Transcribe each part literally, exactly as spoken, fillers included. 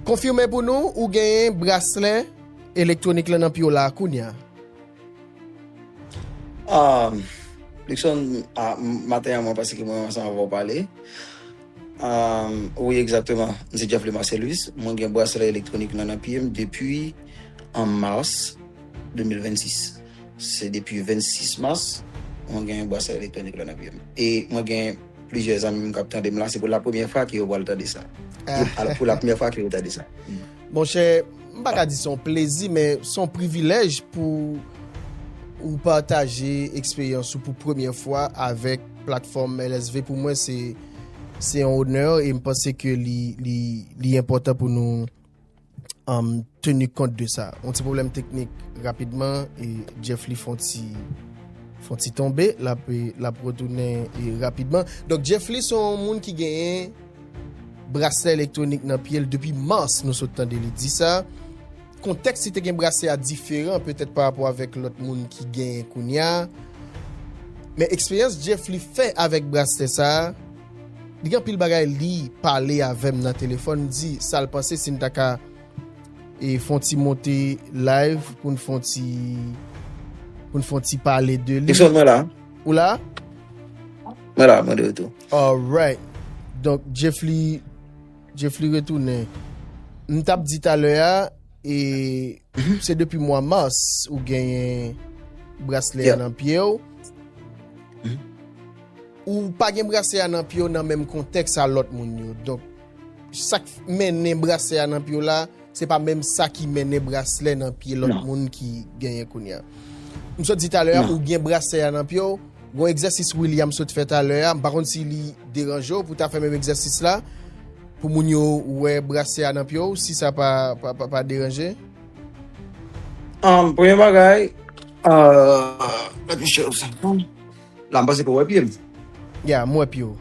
Konfime pou nou, ou genyen braslè elektwonik lan nan pye w la kounye a. Ah, Luckson, ah, m- maten an, mwen panse ke mwen ansanm avè w pale. Ah, wi, egzakteman. M se Jeffly Marcelus. Mwen gen braslè elektwonik lan nan pye m depi an mas de mil vennsis. Se depi vennsis mas, mwen gen braslè elektwonik lan nan pye m. E mwen gen plizyè zanmi m k ap tande m la, se pou la premyè fwa ke yo pral tande sa. Pou la premyè fwa ke yo tande sa. Monchè, m pa ka di se yon plezi, men se yon privilèj pou ou pataje eksperyans ou pou premyè fwa avèk platfòm L S V. Pou mwen, se se yon onè e m panse ke li, li, li enpòtan pou nou um, teni kont de sa. Yon ti pwoblèm teknik rapidman e Jeffly fè yon ti, fè yon ti tonbe, l ap, l ap retounen e rapidman. Donk Jeffly se yon moun ki genyen braslè elektwonik nan pye l depi mas, nou sot tande li di sa. Kontèks li te gen braslè a diferan petèt pa rapò avèk lòt moun ki genyen kounye a. Men eksperyans Jeffly fè avèk braslè sa a, li gen anpil bagay li pale avè m nan telefòn, di sa l panse si n ta ka e fè yon ti monte live pou n fè yon ti pou n fè yon ti pale de li. Luckson, mwen la. Ou la? Mwen la, mwen de retou. Alright. Donk Jeffly Jeffly retounen. M t ap di talè a e se depi mwa mas ou genyen braslè a nan pye w. Ou pa gen braslè a nan pye w nan menm kontèks a lòt moun yo. Donk sa k mennen braslè a nan pye w la, se pa menm sa ki mennen braslè nan pye lòt moun ki genyen kounye a. M sot di talè a, ou gen braslè a nan pye w. Gon egzèsis William sot fè talè a, m pa konn si li deranje w pou ta fè menm egzèsis la, pou moun yo wè braslè a nan pye w, si sa pa, pa, pa, pa deranje. Um, premye bagay, uh, let me show you something. La, m panse ke w wè pye m. Ya, m wè pye w.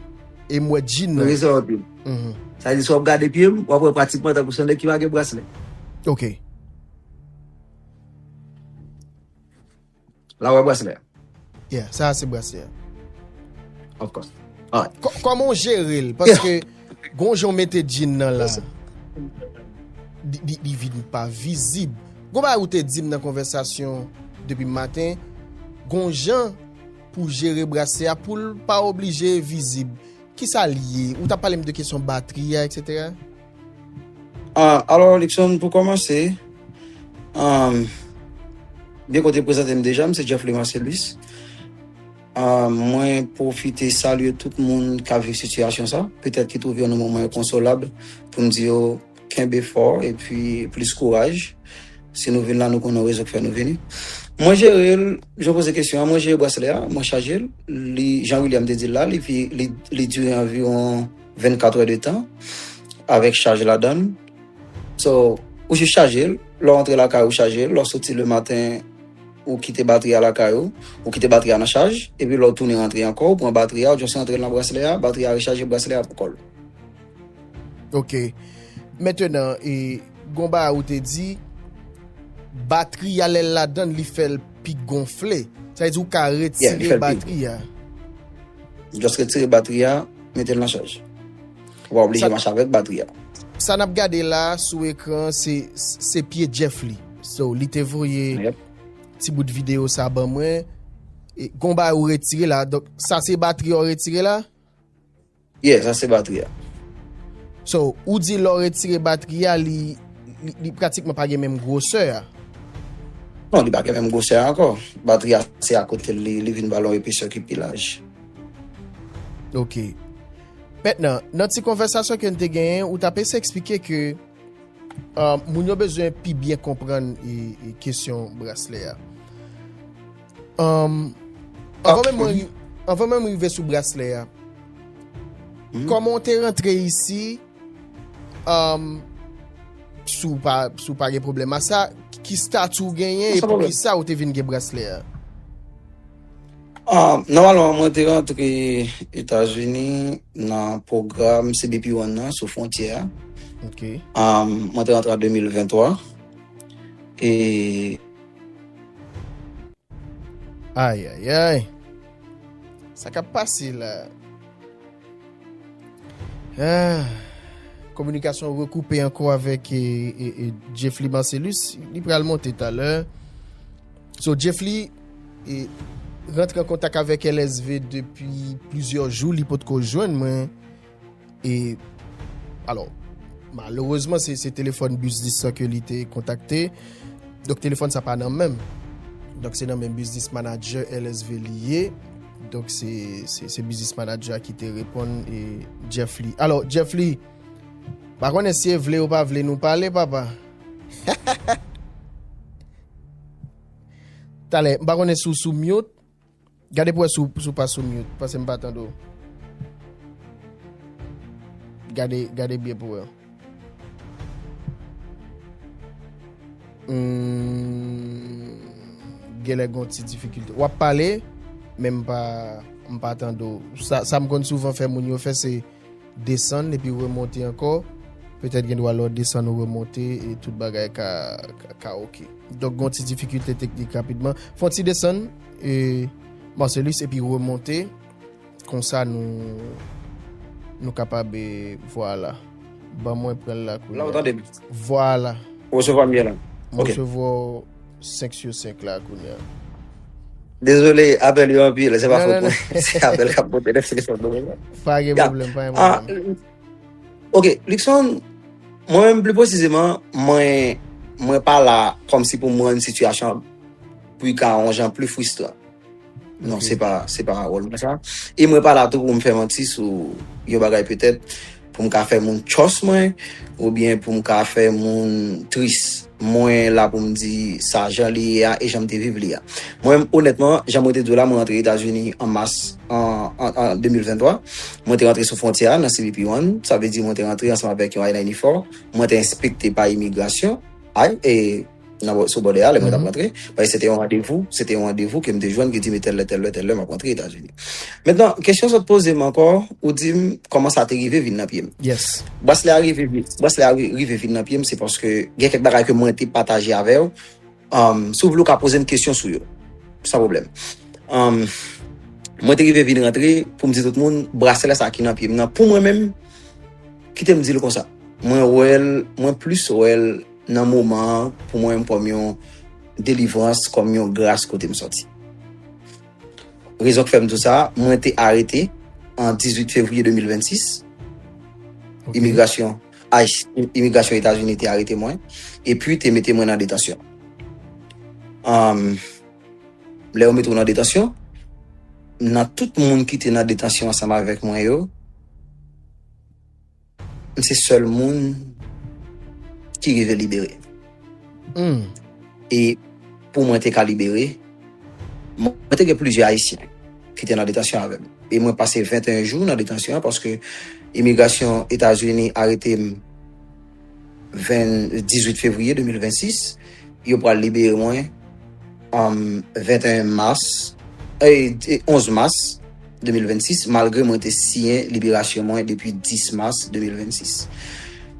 E m wè djin nan. Mwen sa wè pye m. Sa vle di, si w ap gade pye m, w ap wè pratikman tankou se yon nèg ki pa gen braslè. Ok. La, w wè braslè a. Yeah, sa a se braslè a. Of course. Alright. Kò- Kòman w jere l? Paske gon jan w mete djin nan la. Li, li, li vin pa vizib. Gon bagay ou te di m nan konvèsasyon depi maten, gon jan pou jere braslè a pou l pa oblije vizib. Kisa l ye? Ou t ap pale m de kesyon batri a, etsetera? Ah, alò, Luckson, pou kòmanse, um, byen kote prezante m deja, m se Jeffly Marcelus. Ah, mwen pwofite salye tout moun k ap viv sitiyasyon sa, petèt ki twouve yo nan moman enkonsolab, pou m di yo kenbe fò epi plis kouraj. Si nou vin la, nou konnen rezon k fè nou vini. Mwen jere l, jan w poze kesyon an, mwen jere braslè a, mwen chaje l. Li, jan William te di l la, li, fi- li, li dire anviwon vennkat è de tan avèk chaj ladan l. So, ou jis chaje l, lè w antre lakay ou chaje l, lè w soti le maten ou kite batri a lakay ou, ou kite batri a nan chaj, epi lè w tounen rantre ankò, ou pran batri a, ou just rantre l nan braslè a, batri a rechaje, braslè a pou kò l. Ok. Mentenan, e, gon bagay ou te di, batri a lè l ladan l, li fè l pi gonfle. Sa vle di ou ka retire batri a. Just retire batri a, mete l nan chaj. Ou pa oblije mache avèk batri a. Sa n ap gade la sou ekran, se, se pye Jeffly. So, li te voye ti bout videyo sa ban mwen. E, gon bagay ou retire la. Donk, sa se batri a ou retire la? Yeah, sa se batri a. So, ou di lè w retire batri a, li, li, li pratikman pa gen menm gwosè a. Non, li pa gen menm gwosè a ankò. Batri a se akote l, li, li vin ba l yon epesè ki pi laj. Ok. Mentnan, nan ti konvèsasyon ke n te genyen, ou t ap eseye eksplike ke, ah, moun yo bezwen pi byen konprann e, e kesyon braslè a. Um, anvan menm mwen ri- anvan menm rive sou braslè a, kòman w te rantre isi? Um, si w pa, si w pa gen pwoblèm a sa, ki stati w genyen e poukisa w te vin gen braslè a? Ah, nòmalman, mwen te rantre Etazini nan pwogram C B P One nan sou fwontyè a. Ok. Ah, mwen te rantre an de mil venntwa. E Ay, ay, ay. Sa k ap pase la? Ah. Kominikasyon rekoupe ankò avèk e, e, e Jeffly Marcelus. Li pral monte talè. So, Jeffly e, rantre an kontak avèk L S V depi plizyè jou, li potko jwenn mwen. E, alò, malerezman, se, se telefòn Business lan ke li te kontakte. Donk, telefòn sa pa nan menm. Donk, se nan men business manager L S V li ye. Donk, se, se, se business manager a ki te reponn e Jeffly. Alò, Jeffly, pa konnen si e vle ou pa vle nou pale, papa. Talè, m pa konnen si w sou mute. Gade pou wè si w, si w pa sou mute, paske m pa tande w. Gade, gade byen pou wè. Hmm, genlè gon ti difikilte. W ap pale, men m pa, m pa tande w. Sa, sa m konn souvan fè moun yo fè, se desann epi remonte ankò. Petèt gen dwa lè w desann ou remonte e tout bagay ka, ka, ka oke. Donk, gon ti difikilte teknik rapidman. Fè yon ti desann, e, Marcelus, epi remonte. Konsa nou, nou kapab, e, vwala. Ban mwen pran l la kounye a. La, ou tande m? Vwala. Ou resevwa m byen la? Mwen resevwa w senk sou senk la kounye a. Dezole, apèl yo anpil, se pa fòt mwen. Se apèl k ap monte nan telefòn mwen. Pa gen pwoblèm, pa gen pwoblèm. Ok, Luckson, mwen menm pli presizeman, mwen, mwen pa la kòmsi pou m rann sitiyasyon an pou l ka yon jan pli fristran. Non, se pa, se pa wòl mwen sa. E mwen pa la tou pou m fè manti sou yon bagay petèt pou m ka fè moun trust mwen, oubyen pou m ka fè moun tris. Mwen la pou m di sa jan li ye a e jan m te viv li a. Mwen menm, onètman, jan mwen te di w la, mwen rantre Etazini an mas, an, an, an de mil venntwa. Mwen te rantre sou fwontyè a nan C B P One. Sa vle di mwen te rantre ansanm avèk yon I ninety-four. Mwen te enspekte pa imigrasyon. Ay, e nan bò, sou bòdè a, lè mwen t ap rantre. Paske se te yon randevou, se te yon randevou ke m te jwenn ki di, "Men tèl lè, tèl lè, tèl lè, m ap rantre Etazini." Mentnan, kesyon sa w t poze m ankò, ou di m, kòman sa te rive vin nan pye m? Yes. Braslè a rive, braslè a ri- rive vin nan pye m, se paske gen kèk bagay ke mwen te pataje avè w, um, si w vle, w ka poze m kesyon sou yo. San pwoblèm. Um, mwen te rive vin rantre, pou m di tout moun, braslè sa ki nan pye m nan, pou mwen menm, kite m di l konsa. Mwen wè l, mwen plis wè l nan moman an, pou mwen, kòm yon delivrans, kòm yon gras kote m sòti. Rezon k fè m di w sa, mwen te arete an dizuit fevriye de mil vennsis. Ok. Imigrasyon, ICE, imigrasyon Etazini te arete mwen, epi te mete mwen nan detansyon. Anm, lè yo mete w nan detansyon, nan tout moun ki te nan detansyon ansanm avèk mwen yo, m se sèl moun ki rive libere. Hmm. E pou mwen te ka libere, mwen te gen plizyè Ayisyen ki te nan detansyon avè m. E mwen pase venteyen jou nan detansyon an paske imigrasyon Etazini arete m ven- dizuit fevriye de mil vennsis. Yo pral libere mwen, um, venteyen mas, e, e, onz mas de mil vennsis, malgre mwen te siyen liberasyon mwen depi dis mas de mil vennsis.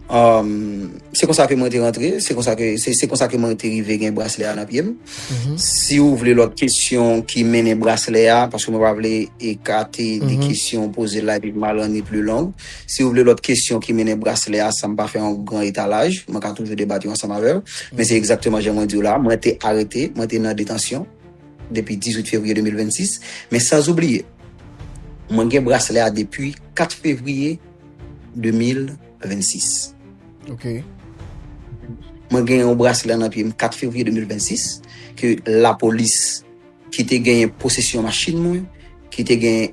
Um, se konsa ke mwen te rantre, se konsa ke, se, se konsa ke mwen te rive gen braslè a nan pye m. Mhm. Si w vle lòt kesyon ki mennen braslè a, paske mwen pa vle ekate de Mhm. kesyon poze la epi m al rann li pli long. Si w vle lòt kesyon ki mennen braslè a, san m pa fè yon gran etalaj, mwen ka toujou debat yo ansanm avè w. Men se egzakteman jan mwen di w la, mwen te arete, mwen te nan detansyon depi dizuit fevriye de mil vennsis. Men san oubliye, mwen gen braslè a depi kat fevriye de mil vennsis. Ok. Mwen gen yon braslè nan pye m kat fevriye de mil vennsis, ke lapolis ki te genyen posesyon machin mwen, ki te gen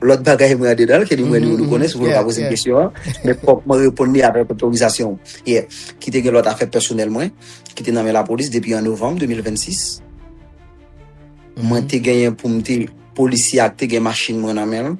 lòt bagay mwen andedan l, ke li mwen li ou nou konnen, si w vle w ka poze m kesyon an, men fòk mwen reponn li avèk otorizasyon. Yeah. Ki te gen lòt afè pèsonèl mwen, ki te nan men lapolis depi an novanm de mil vennsis. Mwen te genyen pou m te, polisye a te gen machin mwen nan men l,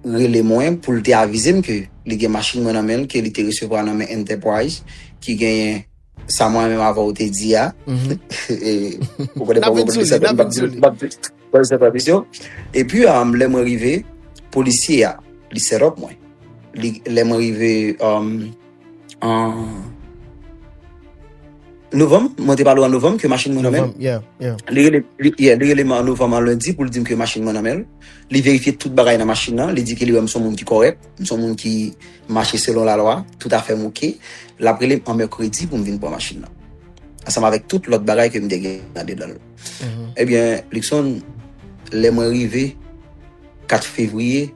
rele mwen pou l te avize m ke li gen machin mwen nan men l, ke li te resevwa nan men Enterprise, ki genyen sa mwen menm avè w te di a. Mhm. E, ou konnen fòk ou konnen sa, m p ap di, m p ap di, m p ap di sa pa misyon. Epi, um, lè mwen rive, polisye a, li set up mwen. Li, lè mwen rive, um, an, Novanm, mwen te pale w an novanm ke machin mwen nan men l. Novanm, yeah, yeah. Li rele, li, yeah, li rele m an novanm an lendi pou l di m ke machin mwen nan men l. Li verifye tout bagay nan machin nan. Li di ke li wè m se yon moun ki kòrèk, m se yon moun ki mache selon lalwa, tout afè m oke. L ap rele m an mèkredi pou m vin pran machin nan. Ansanm avèk tout lòt bagay ke m te gen andedan l. Ebyen, Luckson, lè mwen rive, kat fevriye,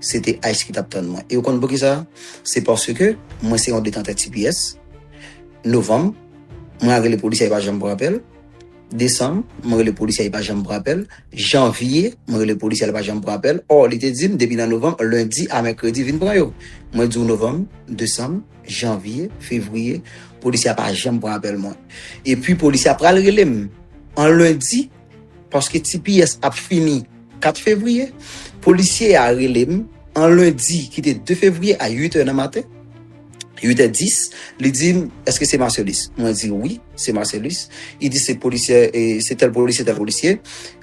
se te ICE ki t ap tann mwen. E ou konn poukisa? Se paske mwen se yon detantè T P S. Novanm, mwen rele polisye a, li pa janm pran apèl. Desanm, mwen rele polisye a, li pa janm pran apèl. Janvye, mwen rele polisye a, li pa janm pran apèl. Ò, li te di m depi nan novanm, lendi a mèkredi, vin pran yo. Mwen di w novanm, desanm, janvye, fevriye, polisye a pa janm pran apèl mwen. Epi polisye a pral rele m an lendi, paske T P S ap fini kat fevriye. Polisye a rele m an lendi ki te de fevriye a uit è nan maten. Uit è dis, li di m, èske se Marcelus? Mwen di wi, se Marcelus. Li di se polisye, e, se tèl polisye, tèl polisye.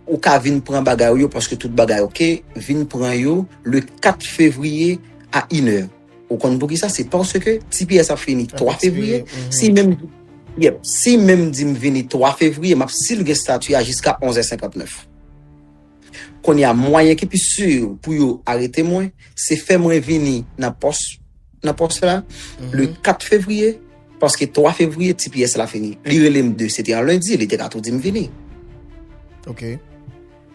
Ou ka vin pran bagay ou yo paske tout bagay oke. Vin pran yo le kat fevriye a inè. Ou konn poukisa? Se paske T P S ap fini twa fevriye. Si menm, yep, si menm di m vini twa fevriye, m ap sil gen stati a jiska onz è senkantnèf. Kounye a, mwayen ki pi si pou yo arete mwen, se fè mwen vini nan pòs, nan pòs la, le kat fevriye, paske twa fevriye, T P S la fini. Li rele m de, se te an lendi, li te ka tou di m vini. Ok.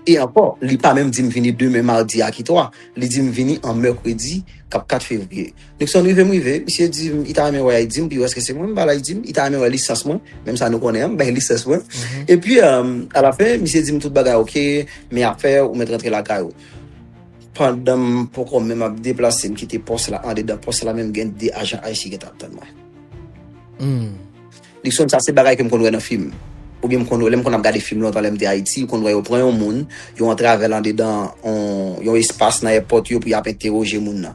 E ankò, li pa menm di m vini demen madi a ki twa. Li di m vini an mèkredi k ap kat fevriye. Luckson, rive m rive, misye di m, li ta renmen wè I D m, pou yo èske se mwen, m ba l I D m, li ta renmen wè lisans mwen, menm sa nou konnen an, m bay lisans mwen. Epi, euh, alafen, misye di m tout bagay oke, men afè ou mèt rantre lakay ou. Pandan m poko menm ap deplase, m kite pòs la, andedan pòs la menm gen de ajan ICE ki t ap tann mwen. Luckson, sa se bagay ke m konn wè nan fim. Oubyen m konn wè, lè m konn ap gade fim lontan, lè m te Ayiti, ou konn wè yo pran yon moun, yo antrave l andedan yon, yon espas nan èpòt yo pou y ap entèwoje moun nan.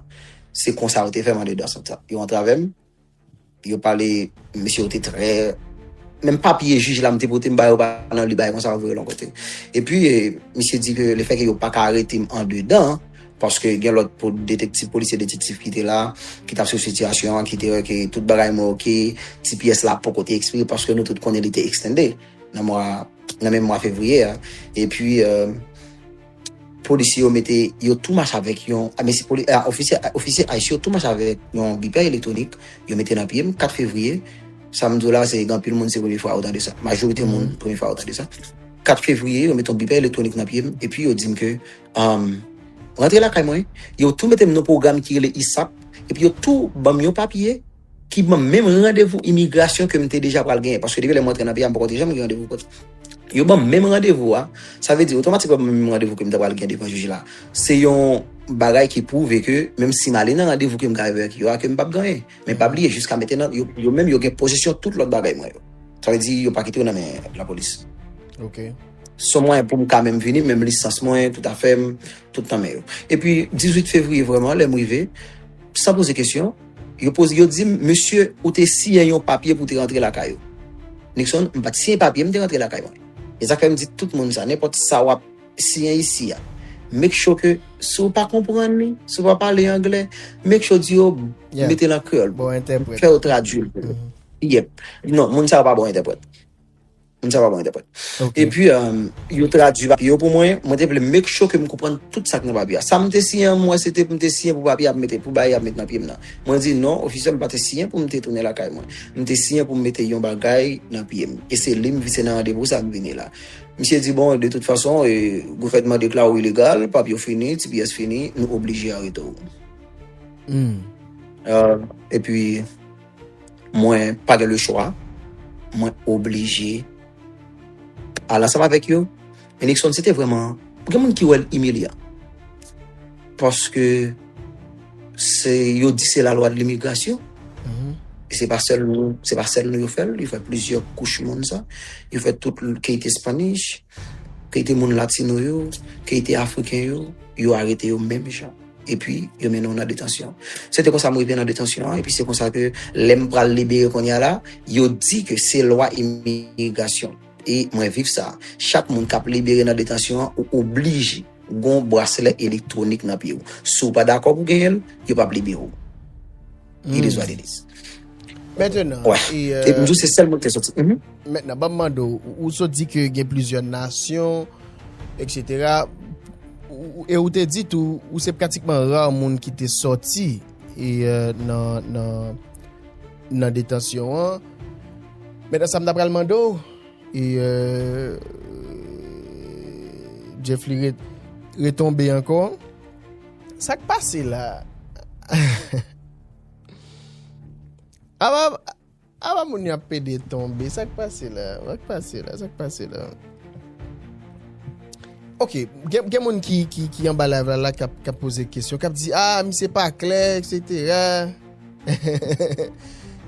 Se konsa yo te fè m andedan sant sa. Yo antrave m, yo pale, mesye yo te trè, menm papye jij la m te pote m ba yo pa nan li bagay konsa, yo voye l yon kote. Epi, eh, misye di ke lefètke yo pa ka arete m andedan, paske gen lòt po-, detektif, polisye detektif ki te la, ki t ap swiv sitiyasyon an, ki te wè ke tout bagay mwen oke, T P S la poko te ekspire, paske nou tout konnen li te extended nan mwa, nan menm mwa fevriye a. Epi, euh, polisye yo mete, yo tou mache avèk yon, ah, men se poli-, ah, ofisye, ofisye ICE yo tou mache avèk yon bipè elektwonik, yo mete nan pye m, kat fevriye. Sa m di w la, se gen anpil moun, se premye fwa yo tande sa. Majorite moun, premye fwa yo tande sa. Kat fevriye, yo mete yon bipè elektwonik nan pye m, epi yo di m ke, um, rantre lakay mwen. Yo tou mete m nan pwogram ki rele isap, epi yo tou ban m yon papye ki ban m menm randevou imigrasyon ke m te deja pral genyen. Paske depi lè m rantre nan peyi a, m poko te janm gen randevou kot. Yo ban m menm randevou a. Sa vle di, otomatikman, ban m menm randevou ke m ta pral gen devan jij la. Se yon bagay ki pwouve ke, menm si m ale nan randevou ke m gen avèk yo a, ke m p ap genyen. Men pa bliye, jiska mentenan, yo, yo menm, yo gen posesyon tout lòt bagay mwen yo. Sa vle di, yo pa kite yo nan men lapolis. Ok. Se yon mwayen pou m ka menm vini, menm lisans mwen, tout afè m, tout nan men yo. Epi, dizuit fevriye, vrèman, lè m rive, san poze kesyon, yo poze, yo di m, "Mesye, ou te siyen yon papye pou te rantre lakay ou." Luckson, m pa t siyen papye, m te rantre lakay mwen. E sa k fè m di tout moun sa, nenpòt sa w ap siyen isi a, make sure ke si w pa konprann li, si w pa pale anglè, make sure di yo, Yeah. Mete l an kreyòl pou Bon, entèprèt. Fè yo tradui l pou ou. Yep. Non, moun sa yo pa bon entèprèt. Moun sa yo pa bon entèprèt. Ok. Epi, um, yo tradui papye yo pou mwen. Mwen te vle make sure ke m konprann tout sa k nan papye a. Sa m te siyen an, mwen, se te pou m te siyen pou papye ap mete, pou bagay ap met nan pye m nan. Mwen di, "Non, ofisye, m pa te siyen pou m te tounen lakay mwen. M te siyen pou m mete yon bagay nan pye m. E se li m vise nan randevou sa m vini la." Misye di, "Bon, de tout fason, e, gouvènman deklare w ilegal, papye w fini, T P S fini, nou oblije arete w." Hmm. Euh, epi, mwen pa gen le chwa. Mwen oblije al ansanm avèk yo. Men Luckson, se te vrèman, gen moun ki wè l imilyan. Paske se, yo di se lalwa de limigrasyon. Mhm. E se pa sèl nou, se pa sèl nou yo fè l, yo fè plizyè kouch moun sa. Yo fè tout, ke i te Spanish, ke i te moun latino yo, ke i te afriken yo, yo arete yo menm jan. Epi, yo mennen w nan detansyon. Se te konsa m rive nan detansyon an, epi se konsa ke lè m pral libere kounye a la, yo di ke se lwa imigrasyon. E mwen viv sa. Chak moun k ap libere nan detansyon an, ou oblije gon braslè elektwonik nan pye w. Si w pa dakò pou genyen l, yo p ap libere w. It is what it is. Mentenan, e, e m di w se sèl moun ki te soti. Mhm. Mentenan, ban m mande w, ou, ou sot di ke gen plizyè nasyon, etsetera. Ou, ou, e ou te di tou, ou se pratikman ra moun ki te sòti e, e, nan, nan, nan detansyon an. Mentenan, sa m ta pral mande w, e, e, Jeffly re-, retonbe ankò. Sa k pase la? Apa, apa moun yo ap pede tonbe? Sa k pase la? Sa k pase la? Sa k pase la? Ok, gen, gen moun ki, ki, ki anba live la, la k ap, k ap poze kesyon, k ap di, "Ah, misye pa klè, etsetera."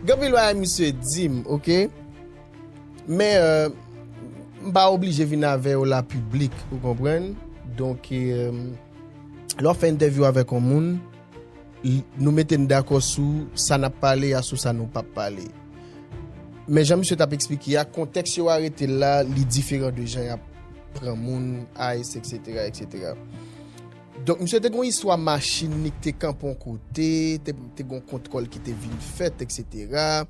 Gen anpil bagay misye di m, ok? Men, euh, m pa oblije vin avè yo la piblik, ou konprann? Donk, euh, lè w ap fè entèvyou avèk yon moun, l-, nou mete n dakò sou sa n ap pale a, sou sa nou p ap pale. Men jan misye t ap eksplike a, kontèks yo arete l la, li diferan de jan y ap pran moun, ice, etsetera, etsetera. Donk, misye te gon istwa machin li ki te kanpe yon kote, te, te gon kontwòl ki te vin fèt, etsetera.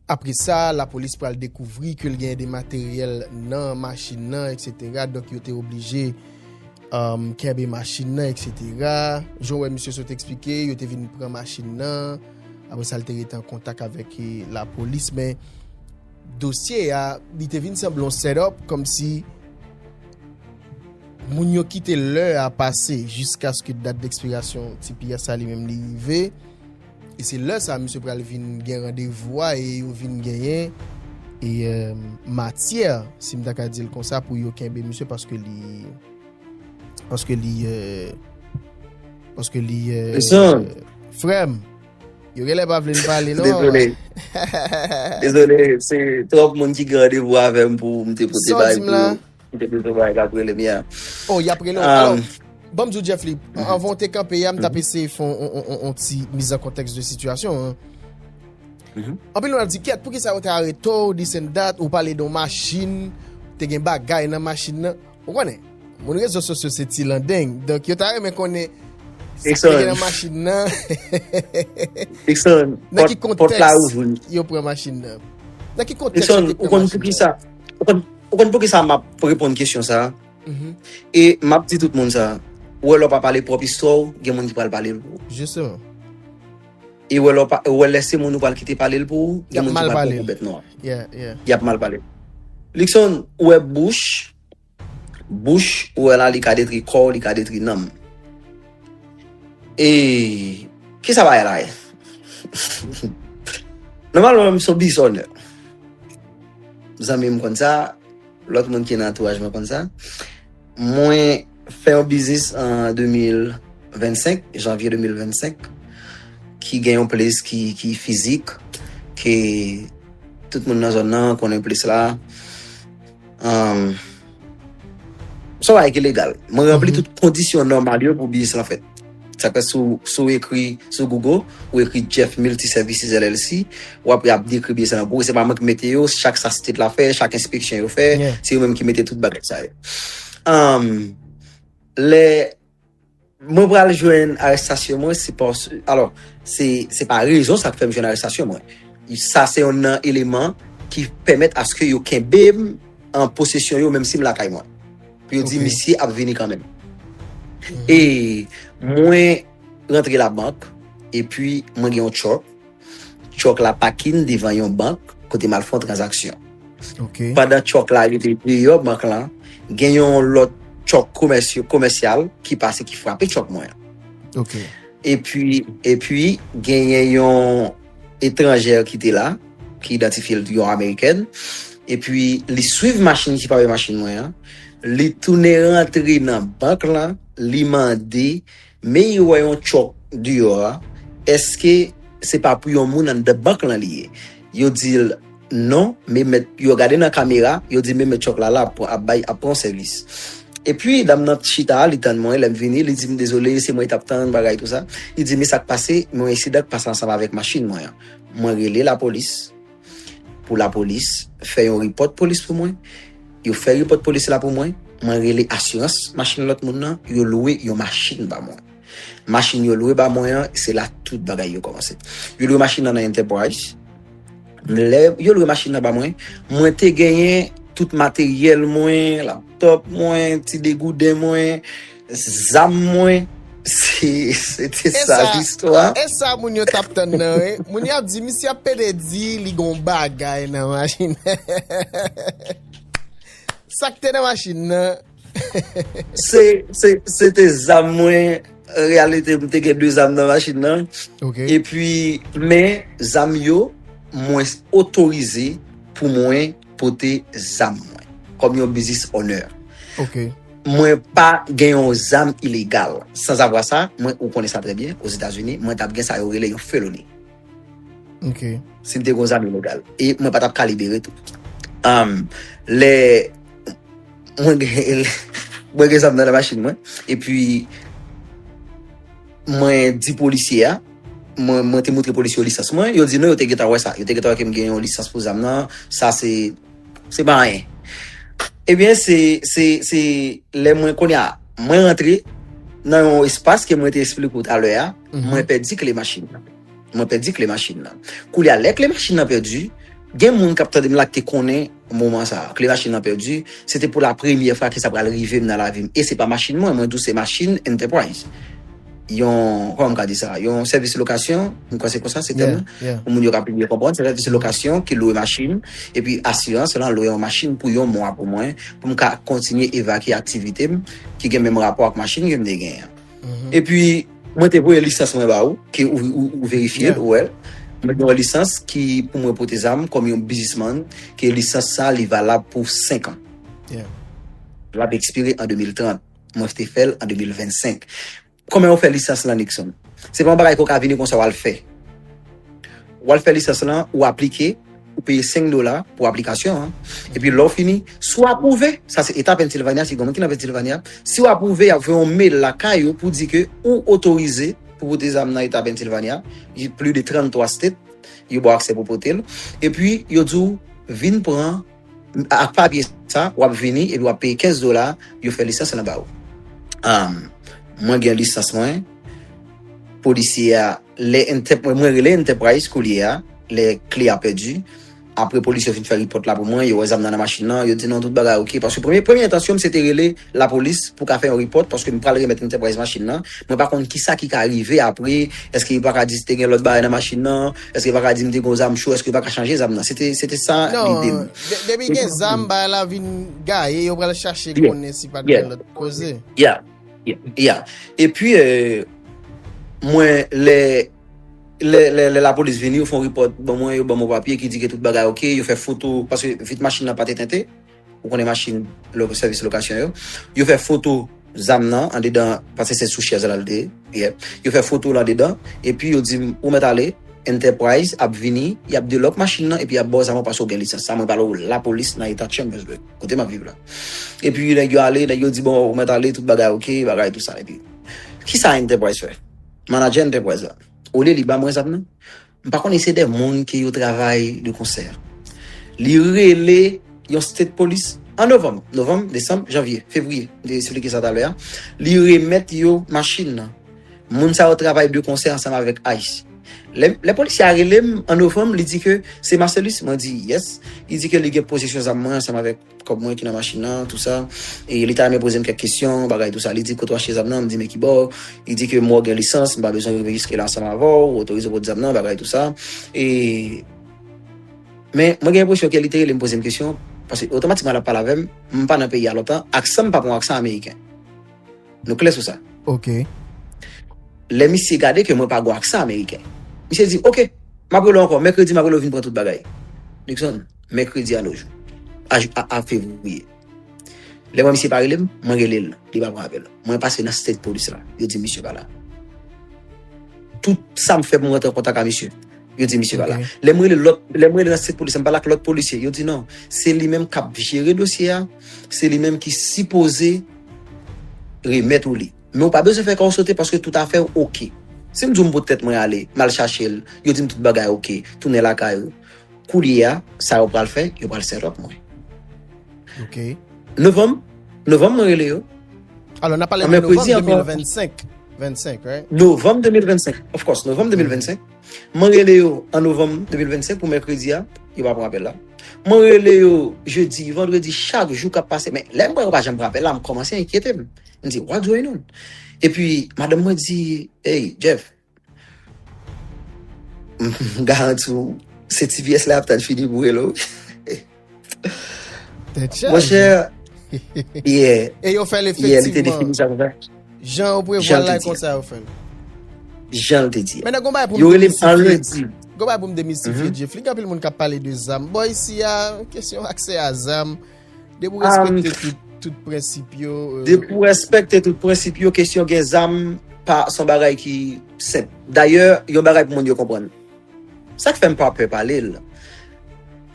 Apre sa, lapolis pral dekouvri ke l gen de materyèl nan machin nan, etsetera. Donk, yo te oblije, um, kenbe machin nan, etsetera. Jan w wè misye sot eksplike, yo te vin pran machin nan. Apre sa, l te rete an kontak avèk, e, lapolis. Men dosye a, li te vin sanble yon set up, kòmsi moun yo kite lè a pase jiskaske dat dekspirasyon T P S a li menm li rive. E se lè sa a misye pral vin gen randevou a e yo vin genyen e, euh, matyè, si m ta ka di l konsa, pou yo kenbe misye paske li, paske li, euh, paske li, euh, frè m, yo genlè pa vle n pale non. Dezole. Dezole, se twòp moun ki gen randevou avè m pou m te pote bay pou yo. M te bezwen bay l ap rele m ya. Oh, y ap rele w. Alò, ban m di w, Jeffly, anvan w te kanpe a, m t ap eseye fè on, on, on, on ti miz an kontèks de sitiyasyon an. Anpil moun ap di, "Kèt, poukisa yo te arete w, this and that, ou pale de yon machin, te gen bagay nan machin nan." Ou konnen, moun rezo sosyo se ti landeng, donk yo ta renmen konnen sa ki te gen nan machin nan. Dixon, nan ki kontèks yo pran machin nan? Nan ki kontèks yo te pran machin nan? Ou konn poukisa, ou konn, ou konn poukisa m ap reponn kesyon sa a? E m ap di tout moun sa, ou wè lè w pa pale pwòp istwa w, gen moun ki pral pale l pou ou. Jisteman. E wè lè w pa, ou wè lè se moun ou pral kite pale l pou ou, gen moun ki pral pran w pou bèt nwa. Y ap mal pale. Dixon, ou wè bouch, bouch, ou wè la, li ka detri kò w, li ka detri nanm. E kisa bagay la ye? Nòmalman, m se yon bizònè. Zanmi m konn sa, lòt moun ki nan antouraj mwen konn sa. Mwen fè yon biznis an de mil vennsenk, janvye de mil vennsenk, ki gen yon plis ki, ki fizik, ke tout moun nan zòn nan konnen plis la. Um, se yon bagay ki legal. Mwen ranpli tout kondisyon nòmal yo pou biznis lan fèt. Sa fè si w, si w ekri sou Google, ou ekri Jeff Multiservices L L C, w ap, y ap dekri biznis lan pou ou. Se pa mwen ki mete yo, chak sa state la fè, chak enspeksyon yo fè, se yo menm ki mete tout bagay sa yo. Um, lè mwen pral jwenn arestasyon mwen, se pas, alò, se, se pa rezon sa k fè m jwenn arestasyon mwen. Sa se yon nan eleman ki pèmèt aske yo kenbe m an posesyon yo, menm si m lakay mwen. Pou yo di, "Misye ap vini kanmenm." E mwen rantre labank, epi mwen gen yon truck. Truck la pakin devan yon bank, kote m al fè yon tranzaksyon. Pandan truck la rete deyò bank lan, gen yon lòt truck komèsy-, komèsyal ki pase, ki frape truck mwen an. Epi, epi, genyen yon etranjè ki te la, ki idantifye l yon amerikèn. Epi, li swiv machin ki frape machin mwen an. Li tounen rantre nan bank lan, li mande, men li wè yon truck deyò a, èske se pa pou yon moun anndan bank lan li ye? Yo di l, "Non, men mèt," yo gade nan kamera, yo di, "Men mèt truck la la ap, ap bay, ap pran sèvis." Epi, dam nan chita, li tann mwen, lè m vini, li di m, "Dezole, se mwen ki t ap tann, bagay tou sa." Li di, "Men sa k pase, men yon ensidan k pase ansanm avèk machin mwen an." Mwen rele lapolis, pou lapolis fè yon repòt polis pou mwen. Yo fè repòt polis la pou mwen. Mwen rele asirans machin lòt moun nan, yo lwe yon machin ba mwen. Machin yo lwe ba mwen an, se la tout bagay yo kòmanse. Yo lwe machin nan nan Enterprise. Lè yo lwe machin nan ba mwen, mwen te genyen tout materyèl mwen, laptòp mwen, ti degouden mwen, zam mwen. Se, se te sa listwa. E sa moun yo t ap tann nan, wi. Moun yo ap di, misye ap pede di, li gon bagay nan machin. Sa k te nan machin nan? Se, se, se te zam mwen. An reyalite, m te gen de zam nan machin nan. Ok. Epi, men, zam yo, mwen otorize pou mwen pote zam mwen. Kòm yon business owner. Ok. Mwen pa gen yon zam ilegal. Sanzavwa sa, mwen, ou konnen sa trè byen, Ozetazini, mwen t ap gen sa yo rele yon felony. Ok. Si m te gen yon zam ilegal. E mwen pa t ap ka libere tou. Um, lè mwen gen, mwen gen zam nan nan machin mwen. Epi, mwen di polisye a, mwen, mwen te montre polisye yo lisans mwen. Yo di non, yo te gentan wè sa. Yo te gentan wè ke m gen yon lisans pou zam nan. Sa se, se pa anyen. Ebyen, se, se, se lè mwen kounye a, mwen rantre nan yon espas ke mwen te esplike w talè a, mwen pèdi kle machin nan. Mwen pèdi kle machin nan. Kounye a, lè kle machin nan pèdi, gen moun k ap tande m la ki te konnen moman sa a. Kle machin nan pèdi, se te pou la premyè fwa ke sa pral rive m nan lavi m. E se pa machin mwen, mwen di w se machin Enterprise. Yon, kòman m ka di sa? Yon sèvis lokasyon, m kwè se konsa, se tèm nan. Yeah, yeah. Pou moun yo ka pi byen konprann, se sèvis lokasyon ki lwe machin, epi asirans lan lwe yon machin pou yon mwa pou mwen, pou m ka kontinye evakye aktivite m ki gen menm rapò ak machin ke m te genyen an. Epi, mwen te voye lisans mwen ba ou, ke ou, ou, ou verifye l, Yeah. ou wè l. Mwen gen yon lisans ki pou mwen pote zam kòm yon biznismann, ke lisans sa, li valab pou senk an. Yeah. L ap ekspire an de mil trant. Mwen te fè l an de mil vennsenk. Kòman yo fè lisans lan, Nixon? Se pa yon bagay ke w ka vini konsa w al fè. W al fè lisans lan, ou aplike, ou peye senk dola pou aplikasyon an. Epi lè w fini, si w apwouve, sa se eta Pennsylvania, si gen moun ki nan Pennsylvania, si w apwouve, y ap voye yon mail lakay ou pou di ke ou otorize pou pote zam nan eta Pennsylvania, plis de trannntwa state, yo ba w aksè pou pote l. Epi, yo di w, vin pran ak papye sa, w ap vini, epi w ap peye kenz dola, yo fè lisans lan ba ou. Um, mwen gen lisans mwen, polisye a, lè Enter-, mwen, mwen rele Enterprise kounye a, lè kle a pèdi. Apre polisye yo fin fè repòt la pou mwen, yo wè zam nan nan machin nan, yo di non, tout bagay oke. Paske premye, premye entansyon m se te rele lapolis pou ka fè yon repòt, paske m pral remèt Enterprise machin nan. Mwen pa konn kisa ki ka rive apre, èske yo pa ka di te gen lòt bagay nan machin nan, èske yo pa ka di m te gen zam cho, èske yo pa ka chanje zam nan. Se te, se te sa lide m. Non, de-, depi gen zam, bagay la vin gaye, yo pral chache konnen si pa t gen lòt koze. Yeah, yeah, yeah. Epi, euh, mwen, lè, lè, lè, lè lapolis vini, yo fè yon repòt ban mwen, yo ban mwen papye ki di ke tout bagay oke, yo fè foto, paske vit machin nan pa te tente, ou konnen machin, lo-, sèvis lokasyon yo, yo fè foto zam nan andedan, paske se sou chèz la l te ye, yeah. Yo fè foto l andedan, epi yo di m, ou mèt ale, Enterprise ap vini, y ap delòk machin nan, epi y ap ba w zam nan paske w gen lisans. Sa mwen pale w lapolis nan eta Chambersburg, kote m ap viv la. Epi nèg yo ale, nèg yo di, bon, ou mèt ale, tout bagay oke, bagay tou sa. Epi, kisa Enterprise fè? Manadjè Enterprise la, olye li ba mwen zam nan, m pa konnen se de moun ke yo travay de konsè. Li rele yon state police an novanm, novanm, desanm, janvye, fevriye, m te esplike sa talè a. Li remèt yo machin nan. Moun sa yo travay de konsè ansanm avèk ICE. Lè, lè polisye a rele m an novanm, li di ke se Marcellus, mwen di yes. Li di ke li gen posesyon zam mwen ansanm avèk kòb mwen ki nan machin nan, tou sa. E li ta renmen poze m kèk kesyon, bagay tou sa. Li di kote w achte zam nan, m di men ki bò. Li di ke m wè w gen lisans, m pa bezwen vin jiske la ansanm avè w, ou otorize w pot zam nan, bagay tou sa. E, men mwen gen enpresyon ke li te rele m poze m kesyon, paske otomatikman l ap pale avè m, m pa nan peyi a lontan, aksan m pa pran aksan ameriken. Nou klè sou sa. Ok. Lè misye gade ke mwen pa gon aksan ameriken, misye di, oke, m ap rele w ankò, mèkredi m ap rele w vin pran tout bagay. Nixon, mèkredi a nojou, a, a, a fevriye. Lè mwen misye pa rele m, mwen rele l, li pa pran apèl. Mwen pase nan state police la, yo di misye pa la. Tout sa m fè pou m rantre an kontak a misye, yo di misye pa la. Lè m rele lòt, lè m rele nan state police, m pale ak lòt polisye, yo di non, se li menm k ap jere dosye a, se li menm ki sipoze remèt ou li. Men ou pa bezwen fè kò w sote paske tout afè w oke. Si m di w m pot tèt mwen ale, m al chache l, yo di m tout bagay oke, tounen lakay ou. Koulye a, sa yo pral fè, yo pral set up mwen. Ok. Novanm, novanm mwen rele yo. Alò, n ap pale de novanm de mil vennsenk. Vennsenk, right? Novanm de mil vennsenk. Of course, novanm de mil vennsenk. Mwen rele yo an novanm de mil vennsenk pou mèkredi a. Yo pa pran apèl la. Mwen rele yo jedi, vandredi, chak jou k ap pase. Men lè m wè yo pa janm pran apèl la, m kòmanse enkyete m. M di, "What's going on?" Epi, madanm mwen di, "Hey, Jeff, m garanti w, se T P S la ap tann fini pou rele w." Monchè, yeah. E yo fè l efektivman. Jan yo prevwa l la, e konsa yo fè l. Jan l te di. Men gon bagay pou m demistifye. Gon bagay pou m demistifye, Jeff. Li gen anpil moun k ap pale de zam. Bò, isi a, kesyon aksè a zam. Depi w respekte tout, tout prensip yo. Depi w respekte tout prensip yo, kesyon gen zam pa se yon bagay ki senp. Dayè, yon bagay pou moun yo konprann. Sa k fè m pa pè pale l.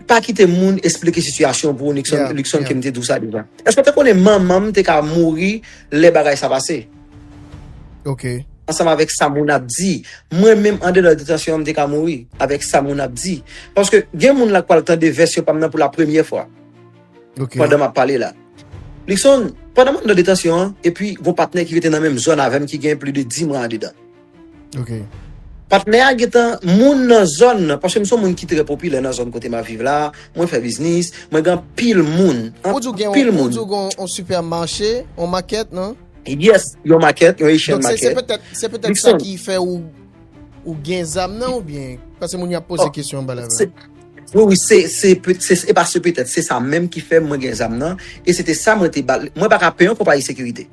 Pa kite moun esplike sitiyasyon pou ou, Nixon, Luckson, ke m te di w sa deja. Èske w te konnen manman m te ka mouri lè bagay sa pase? Ansanm avèk sa moun ap di. Mwen menm andedan detansyon an, m te ka mouri avèk sa moun ap di. Paske gen moun la k pral tande vèsyon pa m nan pou la premyè fwa. Pandan m ap pale la. Luckson, pandan m andedan detansyon an, epi gon patnè ki rete nan menm zòn avè m ki gen plis de dis mwa andedan. Patnè a gentan moun nan zòn nan, paske m se yon moun ki trè popilè nan zòn kote m ap viv la, mwen fè biznis, mwen gen anpil moun, anpil moun. Ou di w gen yon sipèmache, yon makèt, non? Yes, yon makèt, yon Asian makèt. Donk se petèt, se petèt sa ki fè ou, ou gen zam nan oubyen? Paske moun yo ap poze kesyon anba la. Wi, wi, se, se, se, se pa se petèt, se sa menm ki fè mwen gen zam nan, e se te sa mwen te ba l. Mwen pa ka peye yon konpayi sekirite.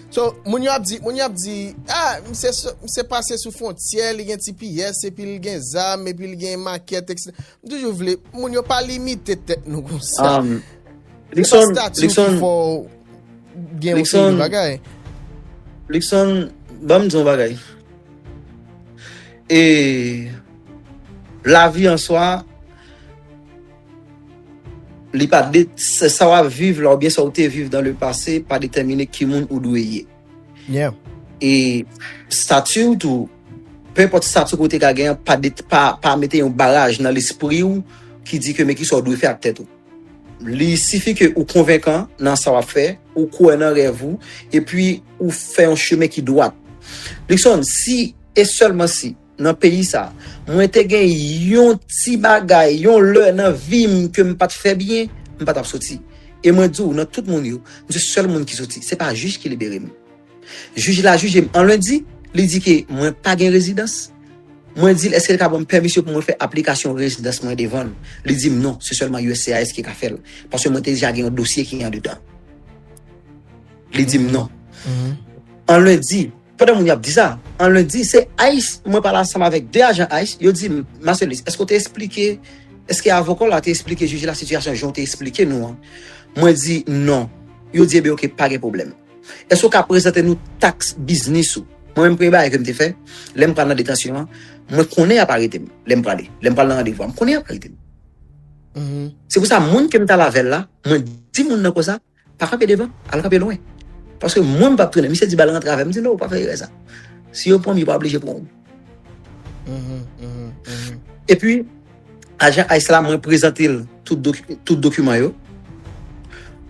So, moun yo ap di, moun yo ap di, ah, misye, misye pase sou fwontyè, li gen T P S, epi l gen zam, epi l gen makèt, etsetera. M toujou vle, moun yo pa limite tèt nou konsa. Se pa stati w ki fè w gen yon seri de bagay. Luckson, ban m di yon bagay. E lavi an swa, li pa de, sa w ap viv la oubyen sa w te viv dans le passé pa detèmine ki moun ou dwe ye. E stati w tou, penpòt stati w te ka gen an, pa, pa, pa mete yon baraj nan lespri w ki di ke men kisa w dwe fè ak tèt ou. Li sifi ke ou konvenkan nan sa w ap fè, ou kwè nan rèv ou, epi ou fè yon chemen ki dwat. Luckson, si e sèlman si nan peyi sa, mwen te gen yon ti bagay, yon lè nan vi m ke m pa t fè byen, m pa t ap soti. E mwen di w, nan tout moun yo, m se sèl moun ki soti. Se pa jij ki libere m. Jij la jije m an lendi, li di ke mwen pa gen rezidans. Mwen di l, èske l ka ban m pèmisyon pou mwen fè aplikasyon rezidans mwen devan l? Li di m non, se sèlman U S C I S ki ka fè l. Paske mwen te deja gen yon dosye ki andedan. Li di m non. An lendi, pandan moun y ap di sa, an lendi, se ICE, mwen pale ansanm avèk de ajan ICE, yo di m, Marcellus, èske w te esplike, èske avoka w la te esplike jij la sitiyasyon jan w te esplike nou an? Mwen di non. Yo di, ebyen, oke, pa gen pwoblèm. Èske w ka prezante nou taks biznis ou? Mwen menm, premye bagay ke m te fè, lè m pral nan detansyon an, mwen konnen y ap arete m lè m prale, lè m pral nan randevou a, m konnen y ap arete m. Se pou sa, moun ke m t al avè l la, mwen di moun nan konsa, pa kanpe devan, al kanpe lwen. Paske mwen, m p ap tounen. Misye di ba l rantre avè m, m di non, ou pa fè erè sa. Si yo pran m, yo pa oblije pran w. Epi, ajan ICE la, mwen prezante l tout, doki- tout dokiman yo.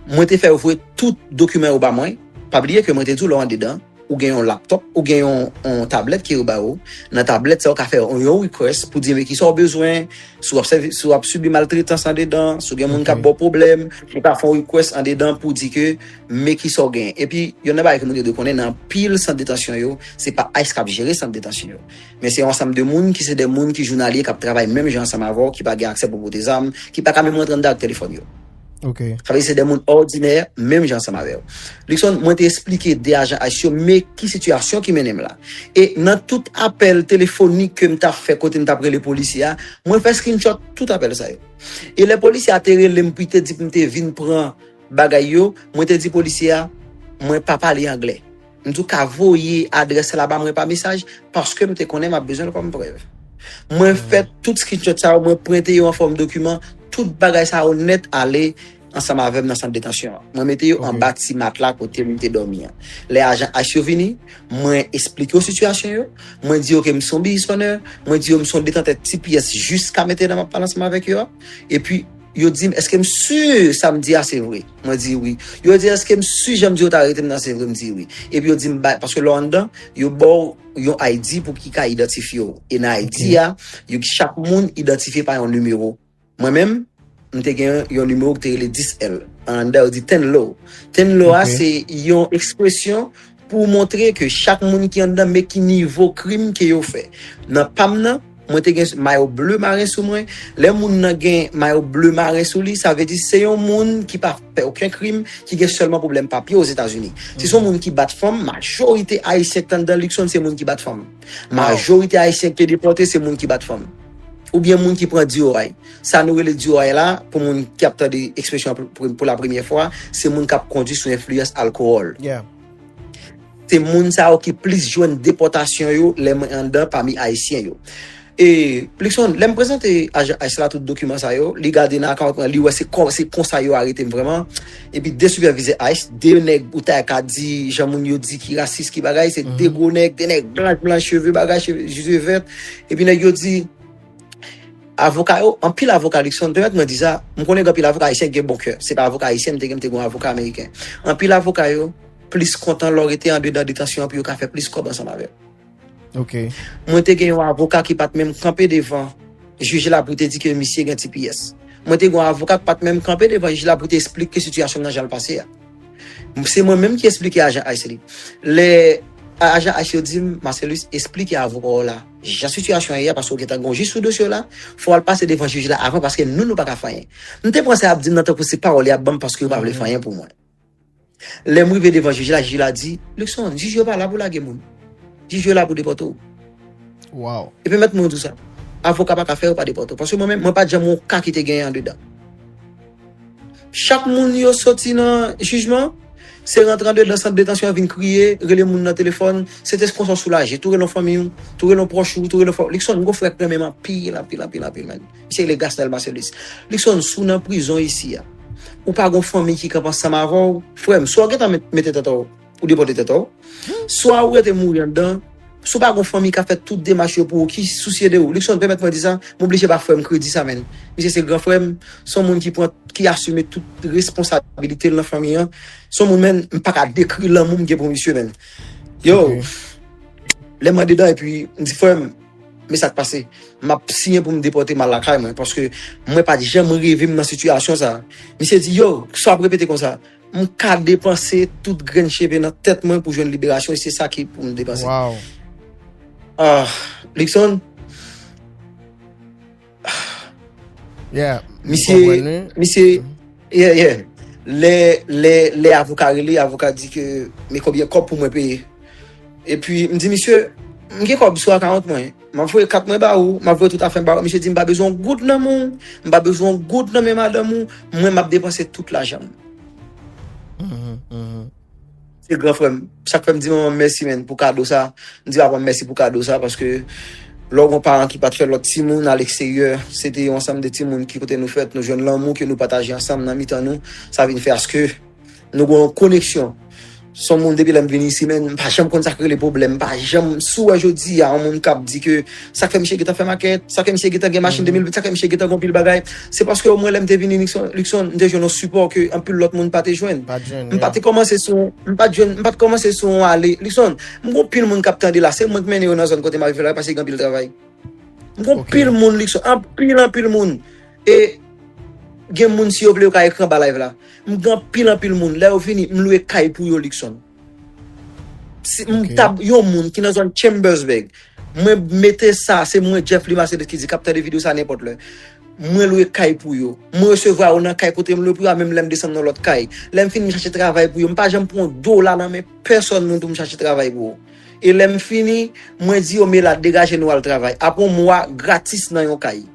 Mwen te fè yo voye tout dokiman yo ba mwen. Pa bliye ke mwen te di w lè w andedan, ou gen yon laptop, ou gen yon, yon tablèt ke yo ba ou. Nan tablèt sa, ou ka fè yon, yon request pou di men kisa w bezwen, si w ap sèvi, si w ap sibi maltretans andedan, si w gen moun k ap ba w pwoblèm, ou ka fè yon request andedan pou di ke men kisa w gen. Epi, youn nan bagay ke moun yo dwe konnen, nan anpil sant detansyon yo, se pa ICE k ap jere sant detansyon yo. Men se yon ansanm de moun ki se de moun ki jounalye, k ap travay menm jan ansanm avè w, ki pa gen aksè pou pote zam, ki pa ka menm rantre anndan ak telefòn yo. Sa vle di se de moun òdinè, menm jan ansanm avè w. Luckson, mwen te esplike de ajan ICE yo, men ki sitiyasyon ki mennen m la. E nan tout apèl telefonik ke m t ap fè kote m t ap rele polisye a, mwen fè screenshot tout apèl sa yo. E lè polisye a te rele m pou l te di pou m te vin pran bagay yo, mwen te di polisye a, mwen pa pale anglè. M di w ka voye adrès la ba mwen pa mesaj, paske m te konnen m ap bezwen l kòm prèv. Mwen fè tout screenshot sa yo, mwen prente yo an fòm dokiman, tout bagay sa yo nèt ale ansanm avè m nan sant detansyon an. Mwen mete yo anba ti matla kote m te dòmi an. Lè ajan ICE yo vini, mwen esplike yo sitiyasyon yo, mwen di yo ke m se yon business owner, mwen di yo m se yon detantè T P S jiska mentnan m ap pale ansanm avèk yo a, epi Yo di m, èske m si sa m di a se vre? Mwen di wi. Yo di, èske m si jan m di yo ta arete m nan se vre? M di wi. Epi yo di m, bay, paske lè w anndan, yo ba w yon I D pou ki ka idantifye w. E nan I D a, yo, chak moun idantifye pa yon nimewo. Mwen menm, m te gen yon nimewo ki te rele dis L. Anndan, yo di ten low. Ten low a, se yon ekspresyon pou montre ke chak moun ki anndan, men ki nivo krim ke yo fè. Nan pa m nan, mwen te gen mayo ble maren sou mwen. Lè moun nan gen mayo ble maren sou li, sa vle di se yon moun ki pa fè okenn krim, ki gen sèlman pwoblèm papye Ozetazini. Si se yon moun ki bat fanm, majorite Ayisyen ki anndan Luckson, se moun ki bat fanm. Majorite Ayisyen ki depòte, se moun ki bat fanm. Oubyen moun ki pran diyoray. Sa nou rele diyoray la, pou moun ki ap tande ekspresyon pou, pou, pou la premyè fwa, se moun k ap kondwi sou enfliyans alkòl. Se moun sa yo ki plis jwenn depòtasyon yo lè mwen anndan pami Ayisyen yo. E, Luckson, lè m prezante ajan ICE la tout dokiman sa yo, li gade nan akawont mwen, li wè se kon, se konsa yo arete m vrèman. Epi de sipèvizè ICE, de nèg ou ta ka di, jan moun yo di ki rasis, ki bagay, se de gwo nèg, de nèg blanch, blanch, cheve bagay, cheve, cheve vèt. Epi nèg yo di, avoka yo, anpil avoka Luckson, pèmèt mwen di sa, m konnen gen anpil avoka ayisyen ki gen bon kè. Se pa avoka ayisyen m te gen, m te gen yon avoka ameriken. Anpil avoka yo plis kontan lè w rete andedan detansyon an pou yo ka fè plis kòb ansanm avè w. Mwen te gen yon avoka ki pa t menm kanpe devan jij la pou te di ke misye gen T P S. Mwen te gen yon avoka ki pa t menm kanpe devan jij la pou te esplike sitiyasyon nan jan l pase a. Se mwen menm ki esplike ajan ICE li. Lè ajan ICE yo di m, Marcellus, esplike avoka w la jan sitiyasyon an ye a, paske w gentan gen yon jij sou dosye w la, fò w al pase devan jij la avan, paske nou, nou pa ka fè anyen. M te pran sa y ap di m nan tankou se pawòl y ap ban m paske yo pa vle fè anyen pou mwen. Lè m rive devan jij la, jij la di, Luckson, jij yo pa la pou lage moun. Jij yo la pou depòte w. E pèmèt mwen di w sa. Avoka pa ka fè yo pa depòte w. Paske mwen menm, mwen pa t janm wè yon ka ki te genyen andedan. Chak moun yo soti nan jijman, se rantre andedan sant detansyon an vin kriye, rele moun nan telefòn, se te konsa w soulaje. Tou rele yon fanmi w, tou rele yon pwòch ou, tou rele yon fanmi. Luckson, m gon frè k renmen m anpil, anpil, anpil, anpil, men. Misye rele Gasnel Marcellus. Luckson, si w nan prizon isi a, ou pa gon fanmi ki kanpe ansanm avè w, frè m, swa w gentan met, mete tèt ou, ou depòte tèt ou, swa ou rete mouri anndan, si w pa gon fanmi k ap fè tout demach yo pou ou, ki sousye de ou. Luckson, pèmèt mwen di sa, m oblije ba frè m kredi sa, men. Misye se gran frè m, se yon moun ki pran, ki asime tout responsabilite l nan fanmi an. Se yon moun, men, m pa ka dekri lanmou m gen pou misye, men. Yo, lè m andedan, epi m di, frè m, men sa k pase. M ap siyen pou m depòte m al lakay mwen, paske mwen pa t janm reve m nan sitiyasyon sa. Misye di, yo, sa w ap repete konsa? M ka depanse tout grenn cheve nan tèt mwen pou jwenn liberasyon, e se sa ki pou m depanse. Ah, Luckson, misye, misye, yeah, yeah. Lè, lè, lè avoka rele, avoka di ke, men konbyen kòb pou mwen peye? Epi, m di, misye, m gen kòb sou akawont mwen. M ap voye kat mwen ba ou, m ap voye tout afè m ba ou. Misye di, m pa bezwen yon goud nan men w, m pa bezwen yon goud nan men madanm ou, mwen m ap depanse tout lajan m. Se gran frè m. Sa k fè m di manman m mèsi, men, pou kado sa. M di papa m mèsi pou kado sa, paske lè w gen yon paran ki pa t fè lòt timoun aleksteryè, se te yon ansanm de timoun ki kote nou fèt, nou jwenn lanmou ke nou pataje ansanm nan mitan nou, sa vin fè aske nou gen yon koneksyon. Se yon moun depi lè m vin isi, men, m pa janm konn sa k rele pwoblèm, m pa janm, si w wè jodi a, yon moun k ap di ke sa k fè misye gentan fè makèt, sa k fè misye gentan gen machin de mil, sa k fè misye gentan gen yon pil bagay, se paske omwen lè m te vini Luckson, Luckson, m te jwenn yon sipò ke anpil lòt moun pa te jwenn. M pa te kòmanse sou, m pa t jwenn, m pa t kòmanse sou yon ale. Luckson, m gon pil moun k ap tande la, se mwen k mennen yo nan zòn kote m ap viv la, paske gen anpil travay. M gon pil moun, Luckson, anpil, anpil moun. E gen moun, si yo vle, yo ka ekri anba live la. M gen anpil, anpil moun. Lè yo vini, m lwe kay pou yo, Luckson. Si m tab yon moun ki nan zòn Chambersburg, mwen mete sa, se mwen, Jeff Lee Marcellus, ki di k ap tande videyo sa nenpòt lè. Mwen lwe kay pou yo. Mwen resevwa yo nan kay kote m lwe pou yo a, menm lè m desann nan lòt kay. Lè m fini, m chache travay pou yo. M pa janm pran yon dola nan men pèsonn moun pou m chache travay pou yo. E lè m fini, mwen di yo, men la, degaje nou al travay. Apre yon mwa gratis nan yon kay.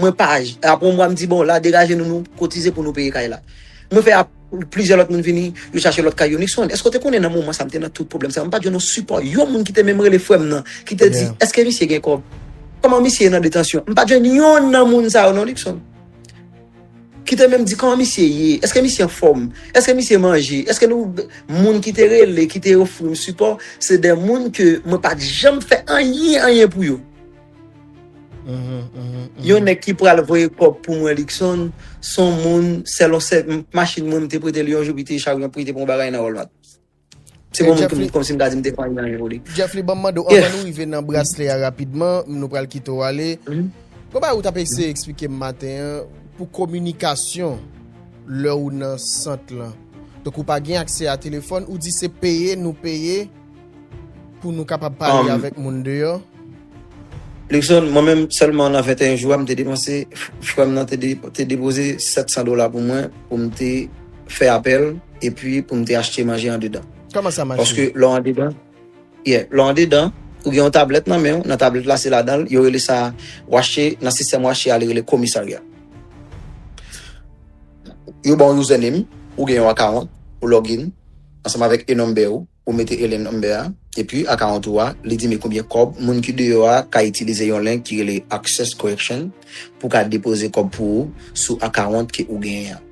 Mwen pa, apre yon mwa, m di, bon, la, degaje nou, nou kotize pou nou peye kay la. Mwen fè ap, plizyè lòt moun vini, yo chache lòt kay yo. Luckson, èske w te konnen nan moman sa, m te nan tout pwoblèm sa, m pa t jwenn yon sipò, yon moun ki te menm rele frè m nan, ki te di, èske misye gen kòb? Kòman misye ye nan detansyon? M pa t jwenn yonn nan moun sa yo, non, Luckson. Ki te menm di, kòman misye ye? Èske misye anfòm? Èske misye manje? Èske nou, moun ki te rele, ki te ofri m sipò, se de moun ke mwen pa t janm fè anyen, anyen pou yo. Yon nèg ki pral voye kòb pou mwen, Luckson, se yon moun, sèlon sè, machin mwen, m te prete li yon jou, pou li te chache, pou li te pran bagay nan Walmart. Se bon moun ki, kòmsi m ta di m te fè anyen pou li. Jeffrey, ban m mande w, anvan nou rive nan braslè a rapidman, nou pral kite w ale. Gon bagay ou t ap eseye eksplike m maten an, pou kominikasyon, lè ou nan sant lan. Donk, ou pa gen aksè a telefòn, ou di se peye nou peye pou nou kapab pale avèk moun deyò. Luckson, mwen menm, sèlman nan venteyen jou a, m te depanse, frè m nan te, de, te depoze sèt san dola pou mwen, pou m te fè apèl, epi pou m te achte manje andedan. Kòman sa mache? Paske lè w andedan, yeah, lè w andedan, ou gen yon tablèt nan men w, nan tablèt la, se ladan l, yo rele sa, w achte, nan sistèm w achte a, li rele komisarya. Yo ba w username, ou gen yon account, ou login, ansanm avèk e number ou, ou mete e number a, epi account ou a, li di men konbyen kòb, moun ki deyò a ka itilize yon link ki rele Access Correction pou ka depoze kòb pou ou sou account ke ou genyen an.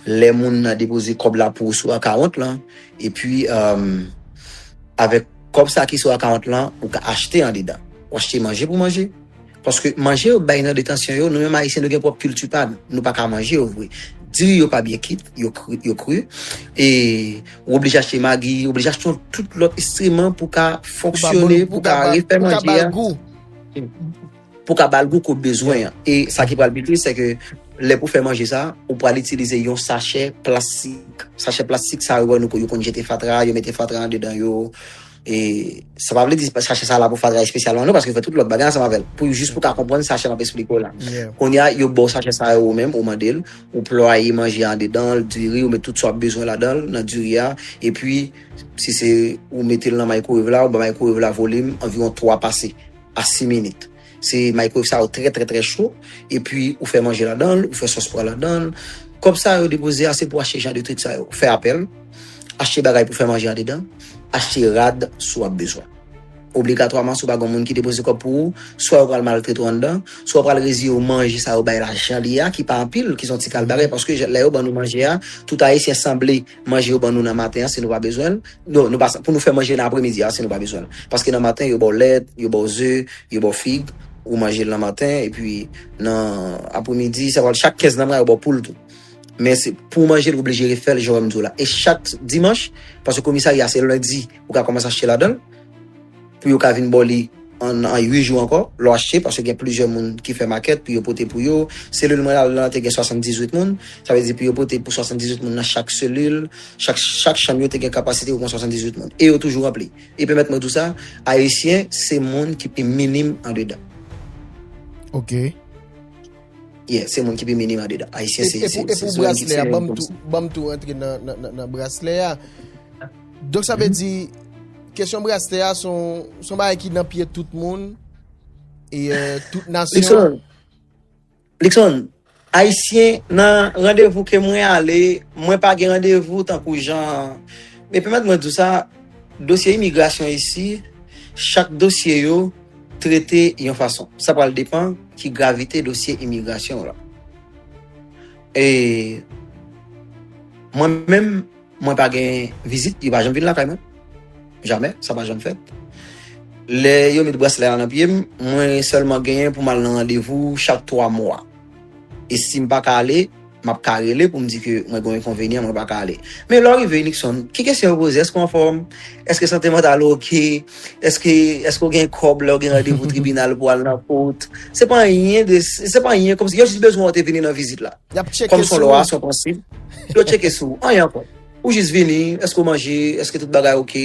Lè moun nan depoze kòb la pou ou sou account lan, epi, um, avèk kòb sa ki sou account lan, ou ka achte andedan. Ou achte manje pou manje. Paske manje yo bay nan detansyon yo, nou menm Ayisyen, nou gen pwòp kilti pa nou. Nou pa ka manje yo vre. Diri yo pa byen kit, yo kri, yo kri. E ou oblije achte magi, ou oblije achte yon tout lòt enstriman pou ka fonksyone, pou ka refè manje a. Pou ka ba l gou ke w bezwen an. E sa ki pral piti, se ke lè pou fè manje sa, ou pral itilize yon sachè plastik. Sachè plastik sa yo, nou, yo konn jete fatra, yo mete fatra andedan yo. E sa pa vle di sachè sa la pou fatra espesyalman, non, paske yo fè tout lòt bagay ansanm avè l. Pou, jis pou ka konprann sachè m ap esplike w la. Kounye a, yo ba w sachè sa yo ou menm, ou mande l, ou plwaye manje a andedan l, diri, ou met tout sa w ap bezwen ladan l, nan diri a, epi, si se ou mete l nan microwave la, ou ba microwave la volim anviwon twa pase a sis minit. Se microwave sa yo trè, trè, trè cho, epi ou fè manje ladan l, ou fè sòs pwa ladan l. Kòb sa yo depoze a, se pou achte jan de trik sa yo. Fè apèl, achte bagay pou fè manje andedan, achte rad si w ap bezwen. Obligatwaman, si w pa gen moun ki depoze kòb pou ou, swa yo pral maltrete w anndan, swa yo pral reziye w manje sa yo bay lajan li a, ki pa anpil, ki se yon ti kal bagay, paske lè yo ban nou manje a, tout Ayisyen sanble manje yo ban nou nan maten an, si nou pa bezwen l, non, nou pa, pou nou fè manje nan apremidi a, si nou pa bezwen l. Paske nan maten, yo ba w lèt, yo ba w ze, yo ba w fig, ou manje l nan maten, epi nan apremidi, sa pral chak kenz nan mwa, yo ba w poul tou. Men se pou w manje l, ou oblije refè l, jan w wè m di w la. E chak dimanch, paske komisarya se lendi, ou ka kòmanse achte ladan l, pou yo ka vin ba w li an, an uit jou ankò, lè w achte, paske gen plizyè moun ki fè makèt pou yo pote pou yo. Selil mwen la, la te gen swasanndizuit moun, sa vle di pou yo pote pou swasanndizuit moun nan chak selil, chak, chak chanm yo te gen kapasite pou pran swasanndizuit moun. E yo toujou ranpli. E pèmèt mwen di w sa, Ayisyen se moun ki pi minim andedan. Ok. Yeah, se moun ki pi minim andedan. Ayisyen se, se, se, se moun ki, se moun ki pi minim. Ban m tou, ban m tou rantre nan, nan, nan, nan braslè a. Donk, sa vle di, kesyon braslè a, se yon, se yon bagay ki nan pye tout moun, e, euh, tout nasyon. Luckson, Luckson, Ayisyen, nan randevou ke mwen ale, mwen pa gen randevou tankou jan, men pèmèt mwen di w sa, dosye imigrasyon isi, chak dosye yo trete yon fason. Sa pral depann ki gravite dosye imigrasyon w la. E mwen menm, mwen pa gen vizit, yo pa janm vin lakay mwen. Jamè, sa pa janm fèt. Lè yo met braslè a nan pye m, mwen sèlman genyen pou m al nan randevou chak twa mwa. E si m pa ka ale, m ap ka rele pou m di ke mwen gen yon enkonvenyan, mwen pa ka ale. Men lè w rive, Luckson, ki kesyon yo poze? Èske w anfòm? Èske sante mantal ou oke? Èske, èske w gen kòb lè w gen randevou tribinal pou al nan kout? Se pa anyen de, se pa anyen, kòmsi yo jis bezwen w te vini nan vizit la. Y ap tcheke sou ou. Kòm se yon lwa, se yon prensip. Yo tcheke sou ou. Anyen ankò. Ou jis vini, èske w manje, èske tout bagay oke,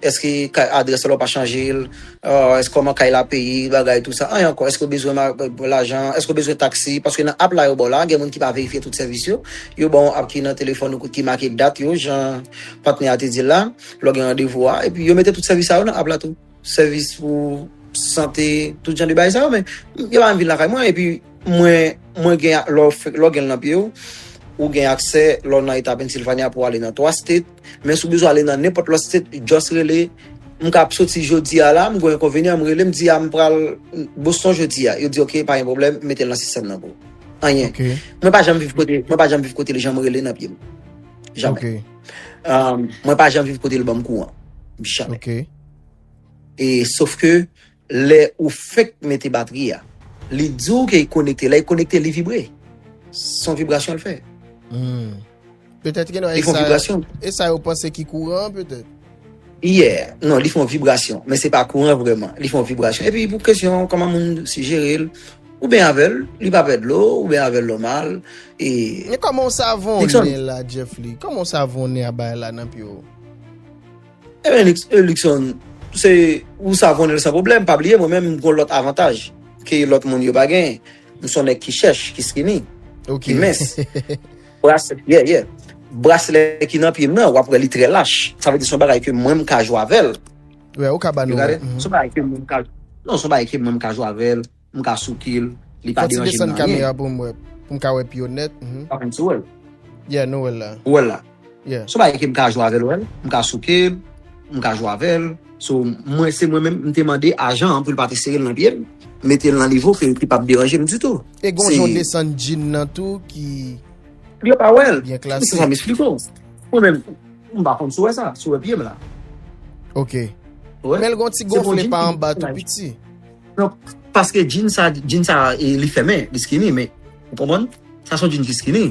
èske ka-, adrès la w pa chanje l, euh, èske kòman kay la peye, bagay tou sa. Anyen ankò, èske w bezwen ma-, lajan, èske w bezwen taksi, paske nan app la yo ba w la, gen moun ki pa verifye tout sèvis yo. Yo ba w yon app ki nan telefòn ou ki make dat yo, jan patnè a te di l la, lè w gen randevou a, epi yo mete tout sèvis sa yo nan app la tou. Sèvis pou sante, tout jan de bagay sa yo, men yo pa menm vin lakay mwen, epi mwen, mwen gen, lè w fè, lè w gen l nan pye w, ou gen aksè, lè w nan eta Pennsylvania pou w ale nan twa state, men si w bezwen ale nan nenpòt lòt state, just rele, m ka ap soti jodi a la, m gen yon enkonvenyan, m rele, m di a m pral Boston jodi a, yo di ok, pa gen pwoblèm, mete l nan sistèm nan pou ou. Anyen. Ok. Mwen pa janm viv kote, mwen pa janm viv kote l, jan m rele nan pye m. Jamè. Ok. Um, mwen pa janm viv kote l ban m kouran. Jamè. Ok. E, sof ke lè ou fenk mete batri a, Li di w ke li konekte. Lè li konekte, li vibre. Se yon vibrasyon l fè. Petèt gen e Li fè yon sa, vibrasyon. E sa yo panse ki kouran, petèt. Yeah. Non, li fè yon vibrasyon. Men se pa kouran vrèman. Li fè yon vibrasyon. Epi pou kesyon kòman moun sijere l, ou byen avè l, li pa pè dlo, ou byen avè l nòmal. E Men kòman w Nixon. Savonnen la, Jeffly? Kòman w savonnen a bagay la nan pye w? Ebyen, Lix- eh, Luckson, se ou savonnen l san pwoblèm. Pa bliye, mwen menm, m gon lòt avantaj ke lòt moun yo pa gen. M se yon nèg ki chèch, ki skinny, Ok. ki mens. Braslè, yeah, yeah. Braslè ki nan pye m nan, w ap wè li trè lach. Sa vle di se yon bagay ke mwen m ka jwe avè l. Wè, ou ka ba Ou nou. gade? Mhm. Se yon bagay ke mwen m ka, non, se yon bagay ke mwen m ka jwe avè l, m ka sou ki l, li pa Fò ti deranje m desann nan anyen. Kamera pou m wè, pou m ka wè pye w nèt. Mhm. Pa konn si w wè l. Yeah, nou wè l la. Ou wè l la. Yeah. Se yon bagay ke m ka jwe avè l, wè. M ka souke l, m ka jwe avè l. So, mwen, se mwen menm, m te mande ajan an pou l pa te sere l nan pye m, mete l nan nivo ke, ki p ap deranje m ditou. E gon Se- jan w desann djin nan tou ki Yo pa wè l. Byen klase. Se sa m esplike w. Mwen menm, m pa konn si w wè sa, si w wè pye m la. Ok. Wè. Men l gon ti Se pou gonfle djin pa ki- anba tou piti. Non, paske djin sa, djin sa, e, li fèmen, li skinny, men, ou konprann? Sa se yon djin ki skinny.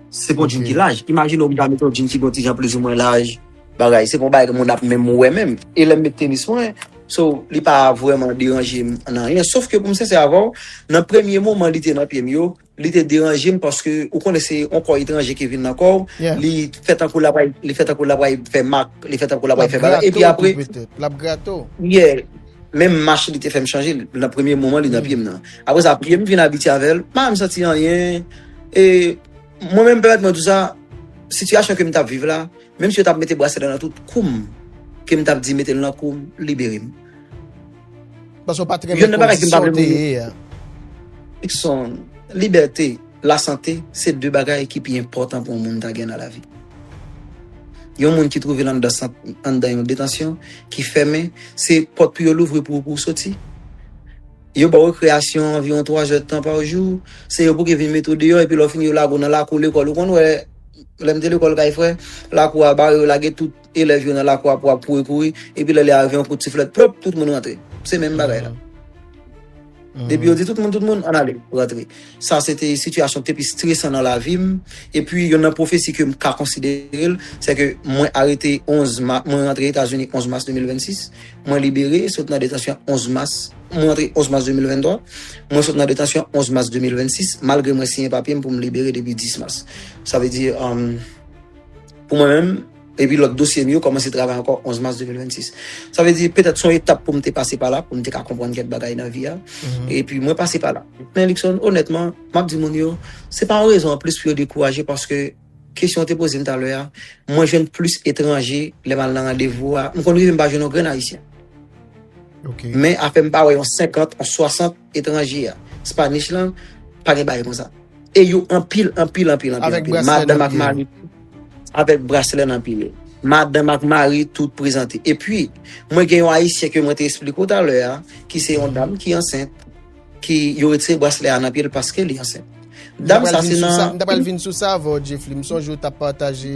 Se pa yon djin Ok. ki laj. Imajine w m ta mete yon djin ki gon ti jan plizoumwen laj, bagay. Se pa yon bagay ke moun ap menm wè menm. E lè m met tenis mwen, so, li pa vrèman deranje m nan anyen. Sof ke pou m sensè avè w, nan premye moman li te nan pye m yo, li te deranje m paske ou konnen se yon kò etranje ki vin nan kò w, Yeah. li fè tankou l ap, li fè tankou l ap fè mak, li fè tankou l ap fè bagay. Epi apre, L ap grate w. Yeah. Menm mach li te fè m chanje l nan premye moman li nan pye m nan. Apre sa, pye m vin abitye avè l, m pa menm santi anyen. E mwen menm pèmèt mwen di w sa, sitiyasyon ke m t ap viv la, menm si yo t ap mete braslè nan tout kou m, ke m t ap di mete l nan kou m, libere m. Paske w pa t renmen Youn nan bagay ke m pa kondisyon w vle te moun ye a. Luckson, libète, lasante, se de bagay ki pi enpòtan pou yon moun ta gen nan lavi. Yon moun ki twouve l anndan sant, anndan yon detansyon, ki fèmen, se pòt pou yo louvri pou ou, pou w soti. Yo ba w rekreyasyon anviwon twa zè tan pa jou, se yo pou ki vin mete w deyò, epi lè w fini yo lage w nan lakou lekòl. Ou konn wè, lè m te lekòl kay frè, lakou a bare, yo lage tout elèv yo nan lakou a pou ap kouri kouri, epi lè lè a rive yon kout siflèt, plop, tout moun rantre. Se menm bagay la. Depi yo di tout moun, tout moun, ann ale, rantre. Sa se te sitiyasyon ki te pi stresan nan lavi m. Epi, youn nan pwofesi ke m ka konsidere l, se ke mwen arete onz ma, mwen rantre Etazini onz mas de mil vennsis. Mwen libere, sot nan detansyon onz mas. Mwen rantre onz mas de mil venntwa. Mwen sot nan detansyon onz mas de mil vennsis, malgre mwen siyen papye m pou m libere depi dis mas. Sa vle di, um, pou mwen menm, epi lòt dosye m yo kòmanse travay ankò onz mas de mil vennsis. Sa vle di, petèt se yon etap pou m te pase pa la, pou m te ka konprann kèk bagay nan vi a. Epi mwen pase pa la. Men Luckson, onètman, m ap di moun yo, se pa yon rezon anplis pou yo dekouraje, paske kesyon w te poze m talè a, mwen jwenn plis etranje lè m al nan randevou a. M konn rive m pa jwenn yon grenn ayisyen. Ok. Men afè m pa wè yon senkant, yon swasant etranje a. Spanish lan, pa gen bagay konsa. E yo anpil, anpil, anpil, anpil, Avèk anpil. braslè Madanm nan ak pye yo. mari, avèk braslè nan pye. Madanm ak mari, tout prezante. Epi, mwen gen yon ayisyen ke mwen te esplike w talè a, ki se yon dam ki ansent, ki yo retire braslè a nan pye l paske li ansent. Dam sa se nan... M ta pral vin sou sa avè w, Jeffly. M sonje w t ap pataje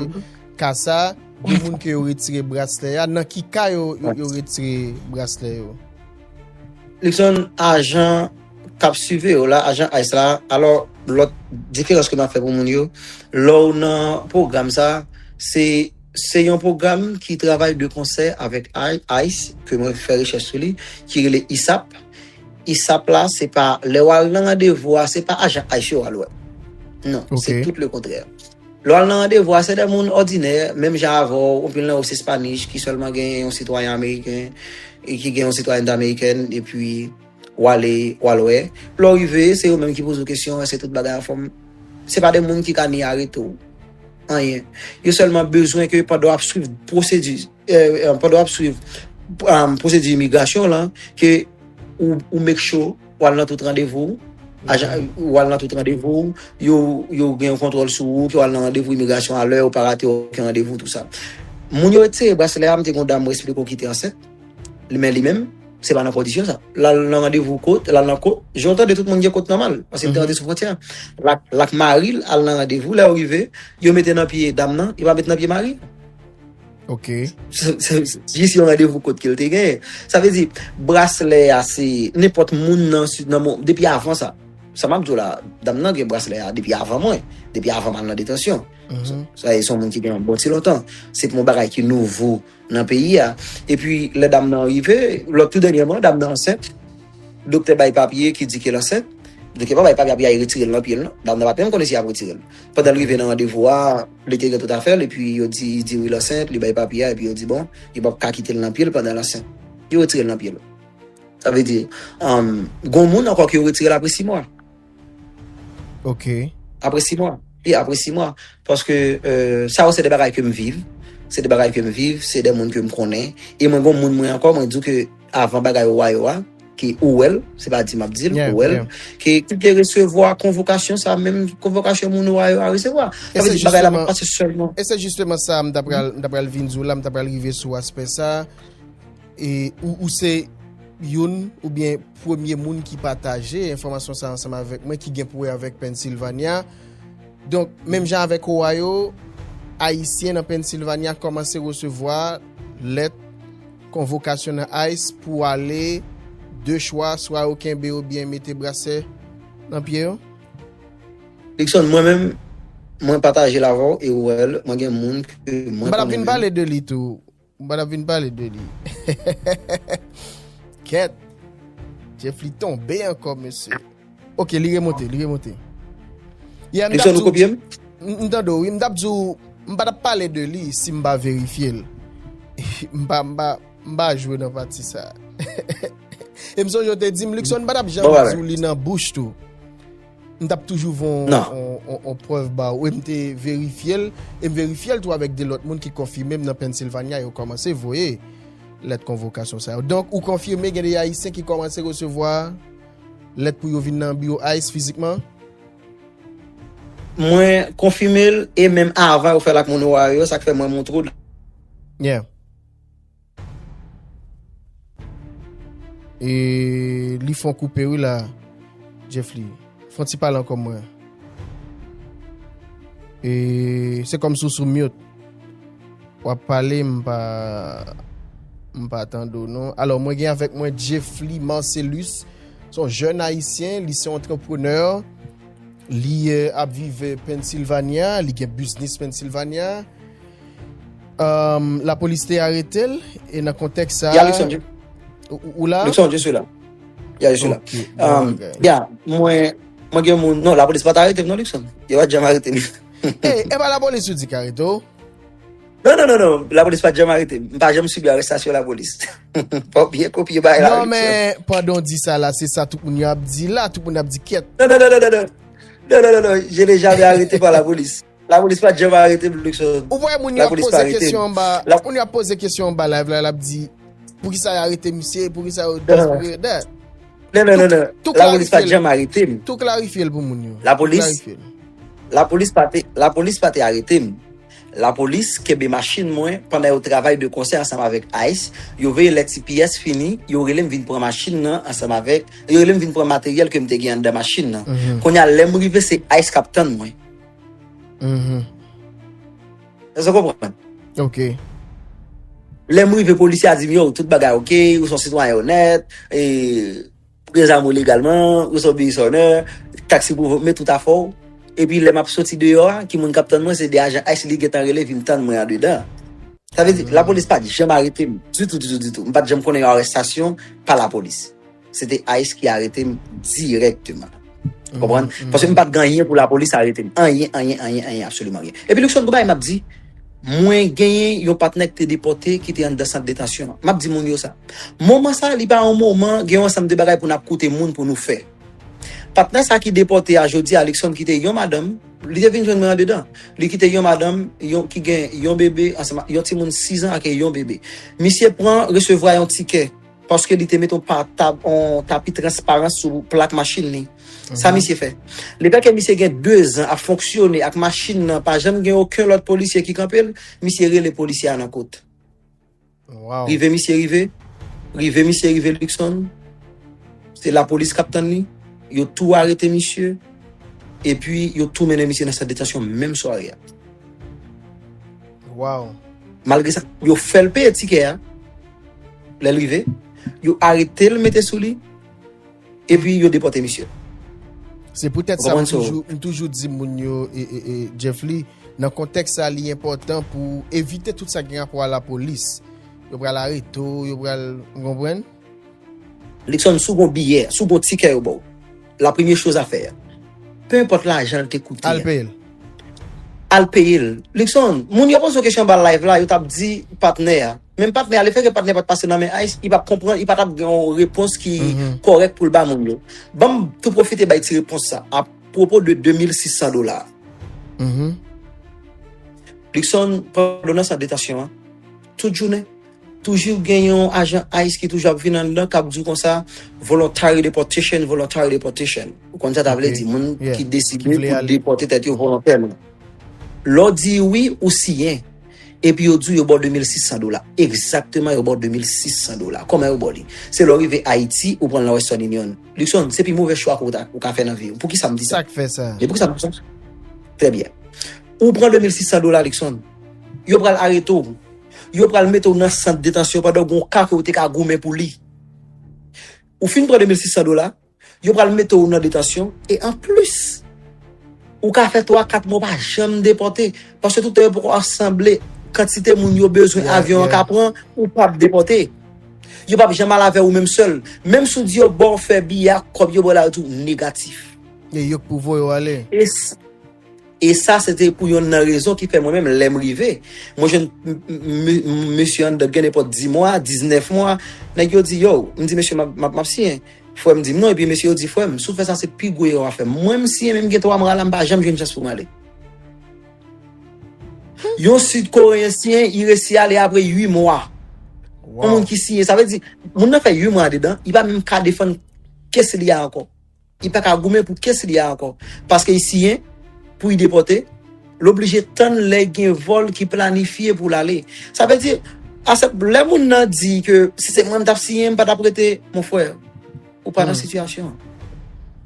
ka sa, gen moun ke yo retire braslè a. Nan ki ka yo, yo, yo retire braslè yo? Luckson, ajan k ap swive yo la, ajan ICE la, alò, lòt diferans ke m ap fè pou moun yo, lè w nan pwogram sa, se, se yon pwogram ki travay de konsè avèk I-, ICE, ke mwen fè rechèch sou li, ki rele ISAP. ISAP la, se pa, lè w al nan randevou a, se pa ajan ICE yo w al wè. Non, se tout le kontrè. Lè w al nan randevou a, se de moun òdinè, menm jan avè w, anpil nan yo se Spanish, ki sèlman gen yon sitwayen ameriken, e ki gen yon sitwayènte amerikèn, epi w ale, w al wè. Lè w rive, se yo menm ki poze w kesyon, èske tout bagay anfòm. Se pa de moun ki ka ni arete w, anyen. Yo sèlman bezwen ke pandan w ap swiv pwosedi, eh, eh, pandan w ap swiv, um, pwosedi imigrasyon lan, ke ou, ou make sure w al nan tout randevou, ajan, ou al nan tout randevou, yo, yo gen yon kontwòl sou ou, ke w al nan randevou imigrasyon alè, ou pa rate okenn randevou, tou sa. Moun yo retire braslè a, m te gen yon dam mwen esplike w ki te ansent, li, men li menm, se pa nan kondisyon sa. L al nan randevou kot, l al nan kot, jan w tande tout moun gen kot nòmal, paske m te rantre sou fwontyè. L ak, l ak mari l al nan randevou, lè yo rive, yo mete nan pye dam nan, yo pa mete nan pye mari l. Ok. Se- se- se- Jis yon randevou kot ke l te genyen. Sa vle di, braslè a se nenpòt moun nan, nan mo- depi avan sa. Sa m ap di w la, dam nan gen braslè a depi avan mwen, depi avan m al nan detansyon. Mhm. Sa e se yon moun ki gen yon bon ti lontan. Se pa yon bagay ki nouvo nan peyi a. Epi, lè dam nan rive, lòt tou dènyèman, dam nan ansent. Doktè bay papye ki di ke l ansent. Doktè pa bay papye, apre y al retire l nan pye l, non. Dam nan pa t menm konnen si y ap retire l. Pandan l rive nan randevou a, li te gen tout afè l, epi yo di, di wi l ansent, li bay papye a, epi yo di, bon, yo p ap ka kite l nan pye l pandan l ansent. Yo retire l nan pye l. Sa vle di, um, gon moun ankò ke yo retire l apre sis mwa. Ok. Apre sis mwa. Wi, apre sis mwa. Paske, euh, sa yo se de bagay ke m viv. Se de bagay ke m viv, se de moun ke m konnen. E mwen, gon moun mwen ankò, mwen di w ke avan bagay Ohio a, ke ou wè l, se pa di m ap di l, yeah, ou wè l, yeah, ke ki te resevwa konvokasyon sa, menm konvokasyon moun Ohio a resevwa. Sa vle di bagay la pa pase sèlman. E se jisteman sa m ta pral, m ta pral vin di w la, m ta pral rive sou aspè sa. E ou, ou se youn oubyen premye moun ki pataje enfòmasyon sa ansanm avèk mwen, ki gen pou wè avèk Pennsylvania. Donk, menm jan avèk Ohio, Ayisyen nan Pennsylvania kòmanse resevwa lèt konvokasyon nan ice pou ale de chwa, swa yo kenbe yo oubyen mete braslè nan pye yo. Luckson, mwen menm, mwen pataje l avè w e ou wè l, mwen gen moun ke mwen konnen menm. M pa t ap vin pale de li tou. M pa t ap vin pale de li. Kèt. Jeffly tonbe ankò, mesye. Ok, li remonte, li remonte. Yeah, m t ap di w, m, m tande w, wi, m t ap di w, m pa t ap pale de li si m pa verifye l. M pa, m pa, m pa jwe nan pati sa. E m sonje w te di m, Luckson, m pa t ap janm di w li nan bouch tou. M t ap toujou voye yon, yon, yon, yon prèv ba ou. E m te verifye l, e m verifye l tou avèk de lòt moun ki konfime m nan Pennsylvania, yo kòmanse voye lèt konvokasyon sa yo. Donk, ou konfime gen de Ayisyen ki kòmanse resevwa lèt pou yo vin nan biwo ice fizikman? Mwen konfime l, e menm avan yo fè l ak moun Ohio, sa k fè mwen montre w. Yeah. E li fè w koupe wi la, Jeffly. Fè w ti pale ankò mwen. E se kòmsi w sou mute. W ap pale, m pa, m pa tande w non. Alò, mwen gen avèk mwen Jeffly Marcelus. Se yon jèn ayisyen, li se yon antreprenè. Li, euh, ap viv, euh, Pennsylvania, li gen biznis Pennsylvania. Um, lapolis te arete l, e nan kontèks sa a, yeah, Luckson, je- ou, ou, ou la? Luckson, je suis là. Yeah, je suis là. Ok, um, bon, ok. Yeah, mwen, mwen gen moun, non, lapolis pa t arete m, non, Luckson. Yo pa t janm arete m. Ey, e pa lapolis ou di k arete w? Non, non, non, non, lapolis pa t janm arete m. M pa janm sibi arestasyon lapolis. Fò w byen kopye bagay la, Luckson. Non, men, pandan w di sa la, se sa tout moun yo ap di la, tout moun ap di kèt. Non, non, non, non, non, non. Non, non, non, non, je n'ai jamais arrêté par la police. Lapolis pa t janm arete m, Luckson. Ou wè moun yo ap poze kesyon anba, moun yo ap poze kesyon anba live la, l ap di, poukisa yo arete misye, poukisa yo dis, poukisa that. Non, non, non, non. Lapolis pa t janm arete m. Tou klarifye l pou moun yo. Lapolis, lapolis pa te, lapolis pa te arete m. Lapolis kenbe machin mwen pandan yo travay de konsè ansanm avèk ice. Yo veye lè T P S fini, yo rele m vin pran machin nan ansanm avèk, yo rele m vin pran materyèl ke m te gen anndan machin nan. Kounye a, lè m rive, se ice k ap tann mwen. Mhm. Èske w konprann? Ok. Lè m rive, polisye a di m, yo, tout bagay ok, ou se yon sitwayen onèt, e, ou gen zam ou legalman, ou se yon biznisònè, taksi pou vòt, met tout afè w. Epi lè m ap soti deyò a, ki moun k ap tann mwen, se de ajan ice li gentan rele vin tann mwen andedan. Sa vle di, lapolis pa t janm arete m, ditou, ditou, ditou. M pa t janm konnen yon arestasyon pa lapolis. Se te ice ki arete m dirèkteman. Konprann? Paske m pa t gen anyen pou lapolis arete m. Anyen, anyen, anyen, anyen, absoliman anyen. Epi, Luckson, gon bagay m ap di, mwen genyen yon patnè ki te depòte, ki te anndan sant detansyon an. M ap di moun yo sa. Moman sa, li pa yon moman, gen yon ansanm de bagay pou n ap koute moun pou nou fè. Patnè sa ki depòte a jodi a, Luckson kite yon madanm, li te vin jwenn mwen andedan. Li kite yon madanm, yon, ki gen yon bebe, ansanm, yon timoun sis an ak yon bebe. Misye pran, resevwa yon tikè. Paske li te mete yon pa-, tab-, yon tapi transparan sou plak machin li. Sa misye fè? Lepètke misye gen de zan ap fonksyone ak machin nan, pa janm gen okenn lòt polisye ki kanpe l, misye rele polisye a nan kot. Rive misye rive, rive misye rive Luckson, se lapolis k ap tann li, yo tou arete misye, epi yo tou mennen misye nan sant detansyon menm sware a. Wow. Malgre sa, yo fè l peye tikè a. Lè l rive, yo arete l, mete sou li, epi yo depòte misye. Se poutèt sa m toujou, m toujou di moun yo, e, e, e, Jeff Lee, nan kontèks sa, li enpòtan pou evite tout sa gen rapò a lapolis. Yo pral arete w, yo pral, ou konprann? Luckson, si w gon biyè, si w gon tikè yo ba w, la premye choz a fè, pe enpòt lajan l te koute. Al peye l. Al peye l. Luckson, moun yo poze w kesyon anba live la, yo t ap di patnè a. Men patnè a, lefètke patnè pa t pase nan men ICE, li p ap konprann, li pa t ap gen yon repons ki kòrèk pou l ba moun yo. Ban m tou pwofite bay ti repons sa. Apwopo de de mil sis san dola. Luckson, pandan w nan sant detansyon an, tout jounen, toujou gen yon ajan ICE ki toujou ap vin anndan, k ap di w konsa, voluntary deportation, voluntary deportation. Ou konn sa ta vle di, moun ki deside pou depòte tèt yo volontèman. Lè w di wi, ou siyen. Epi yo di w yo ba w de mil sis san dola. Egzakteman, yo ba w de mil sis san dola. Kòman yo ba w li? Se lè w rive Ayiti, ou pran l nan Western Union. Luckson, se pi movè chwa ke w ta, ou ka fè nan vi w. Poukisa m di sa? Sa k fè sa? Men poukisa m di sa? Trè byen. Ou pran de mil sis san dola, Luckson. Yo pral arete w. Yo pral mete w nan sant detansyon pandan w gen yon ka ke w te ka goumen pou li. Ou fin pran de mil sis san dola, yo pral mete w nan detansyon, e anplis, ou ka fè twa, kat mwa, w pa janm depòte, paske toutan yo poko asanble kantite moun yo bezwen avyon an ka pran, ou p ap depòte. Yo p ap janm al avè ou menm sèl. Menm si w di yo ba w fè biyè ak kòb yo ba w la, yo di w negatif. E yo k pou voye w ale. E s- E sa, se te pou yonn nan rezon ki fè mwen menm, lè m rive, mwen jwenn m- m- m- mesye anndan gen nenpòt dis mwa, diznèf mwa, nèg yo di, yo, m di, mesye, m ap m ap- m ap siyen. Frè m di m non, epi mesye yo di, frè m, si w fè sa, se pi gwo erè w ap fè. Mwen, m siyen, men m gen twa mwa la, m pa janm jwenn chans pou m ale. Yon Sid Koreyen siyen, li resi ale apre uit mwa. Yon moun ki siyen, sa vle di, moun nan fè uit mwa andedan, li pa menm ka defann kes li a ankò. Li pa ka goumen pou kes li a ankò. Paske li siyen pou li depòte, l oblije tann lè gen vòl ki planifye pou l ale. Sa vle di, asèp, lè moun nan di ke si se mwen m t ap siyen, m pa t ap rete, mon frè, ou pa nan sitiyasyon an.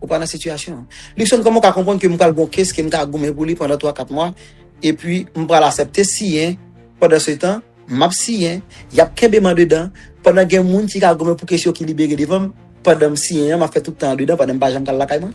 Ou pa nan sitiyasyon an. Luckson, kòman w ka konprann ke m pral gon kes ke m ka goumen pou li pandan twa, kat mwa, epi m pral asèpte siyen pandan se tan, m ap siyen, y ap kenbe m andedan, pandan gen moun ki ka goumen pou kes yo ki libere devan m, pandan m siyen an, m ap fè tout tan andedan, pandan m pa janm ka al lakay mwen.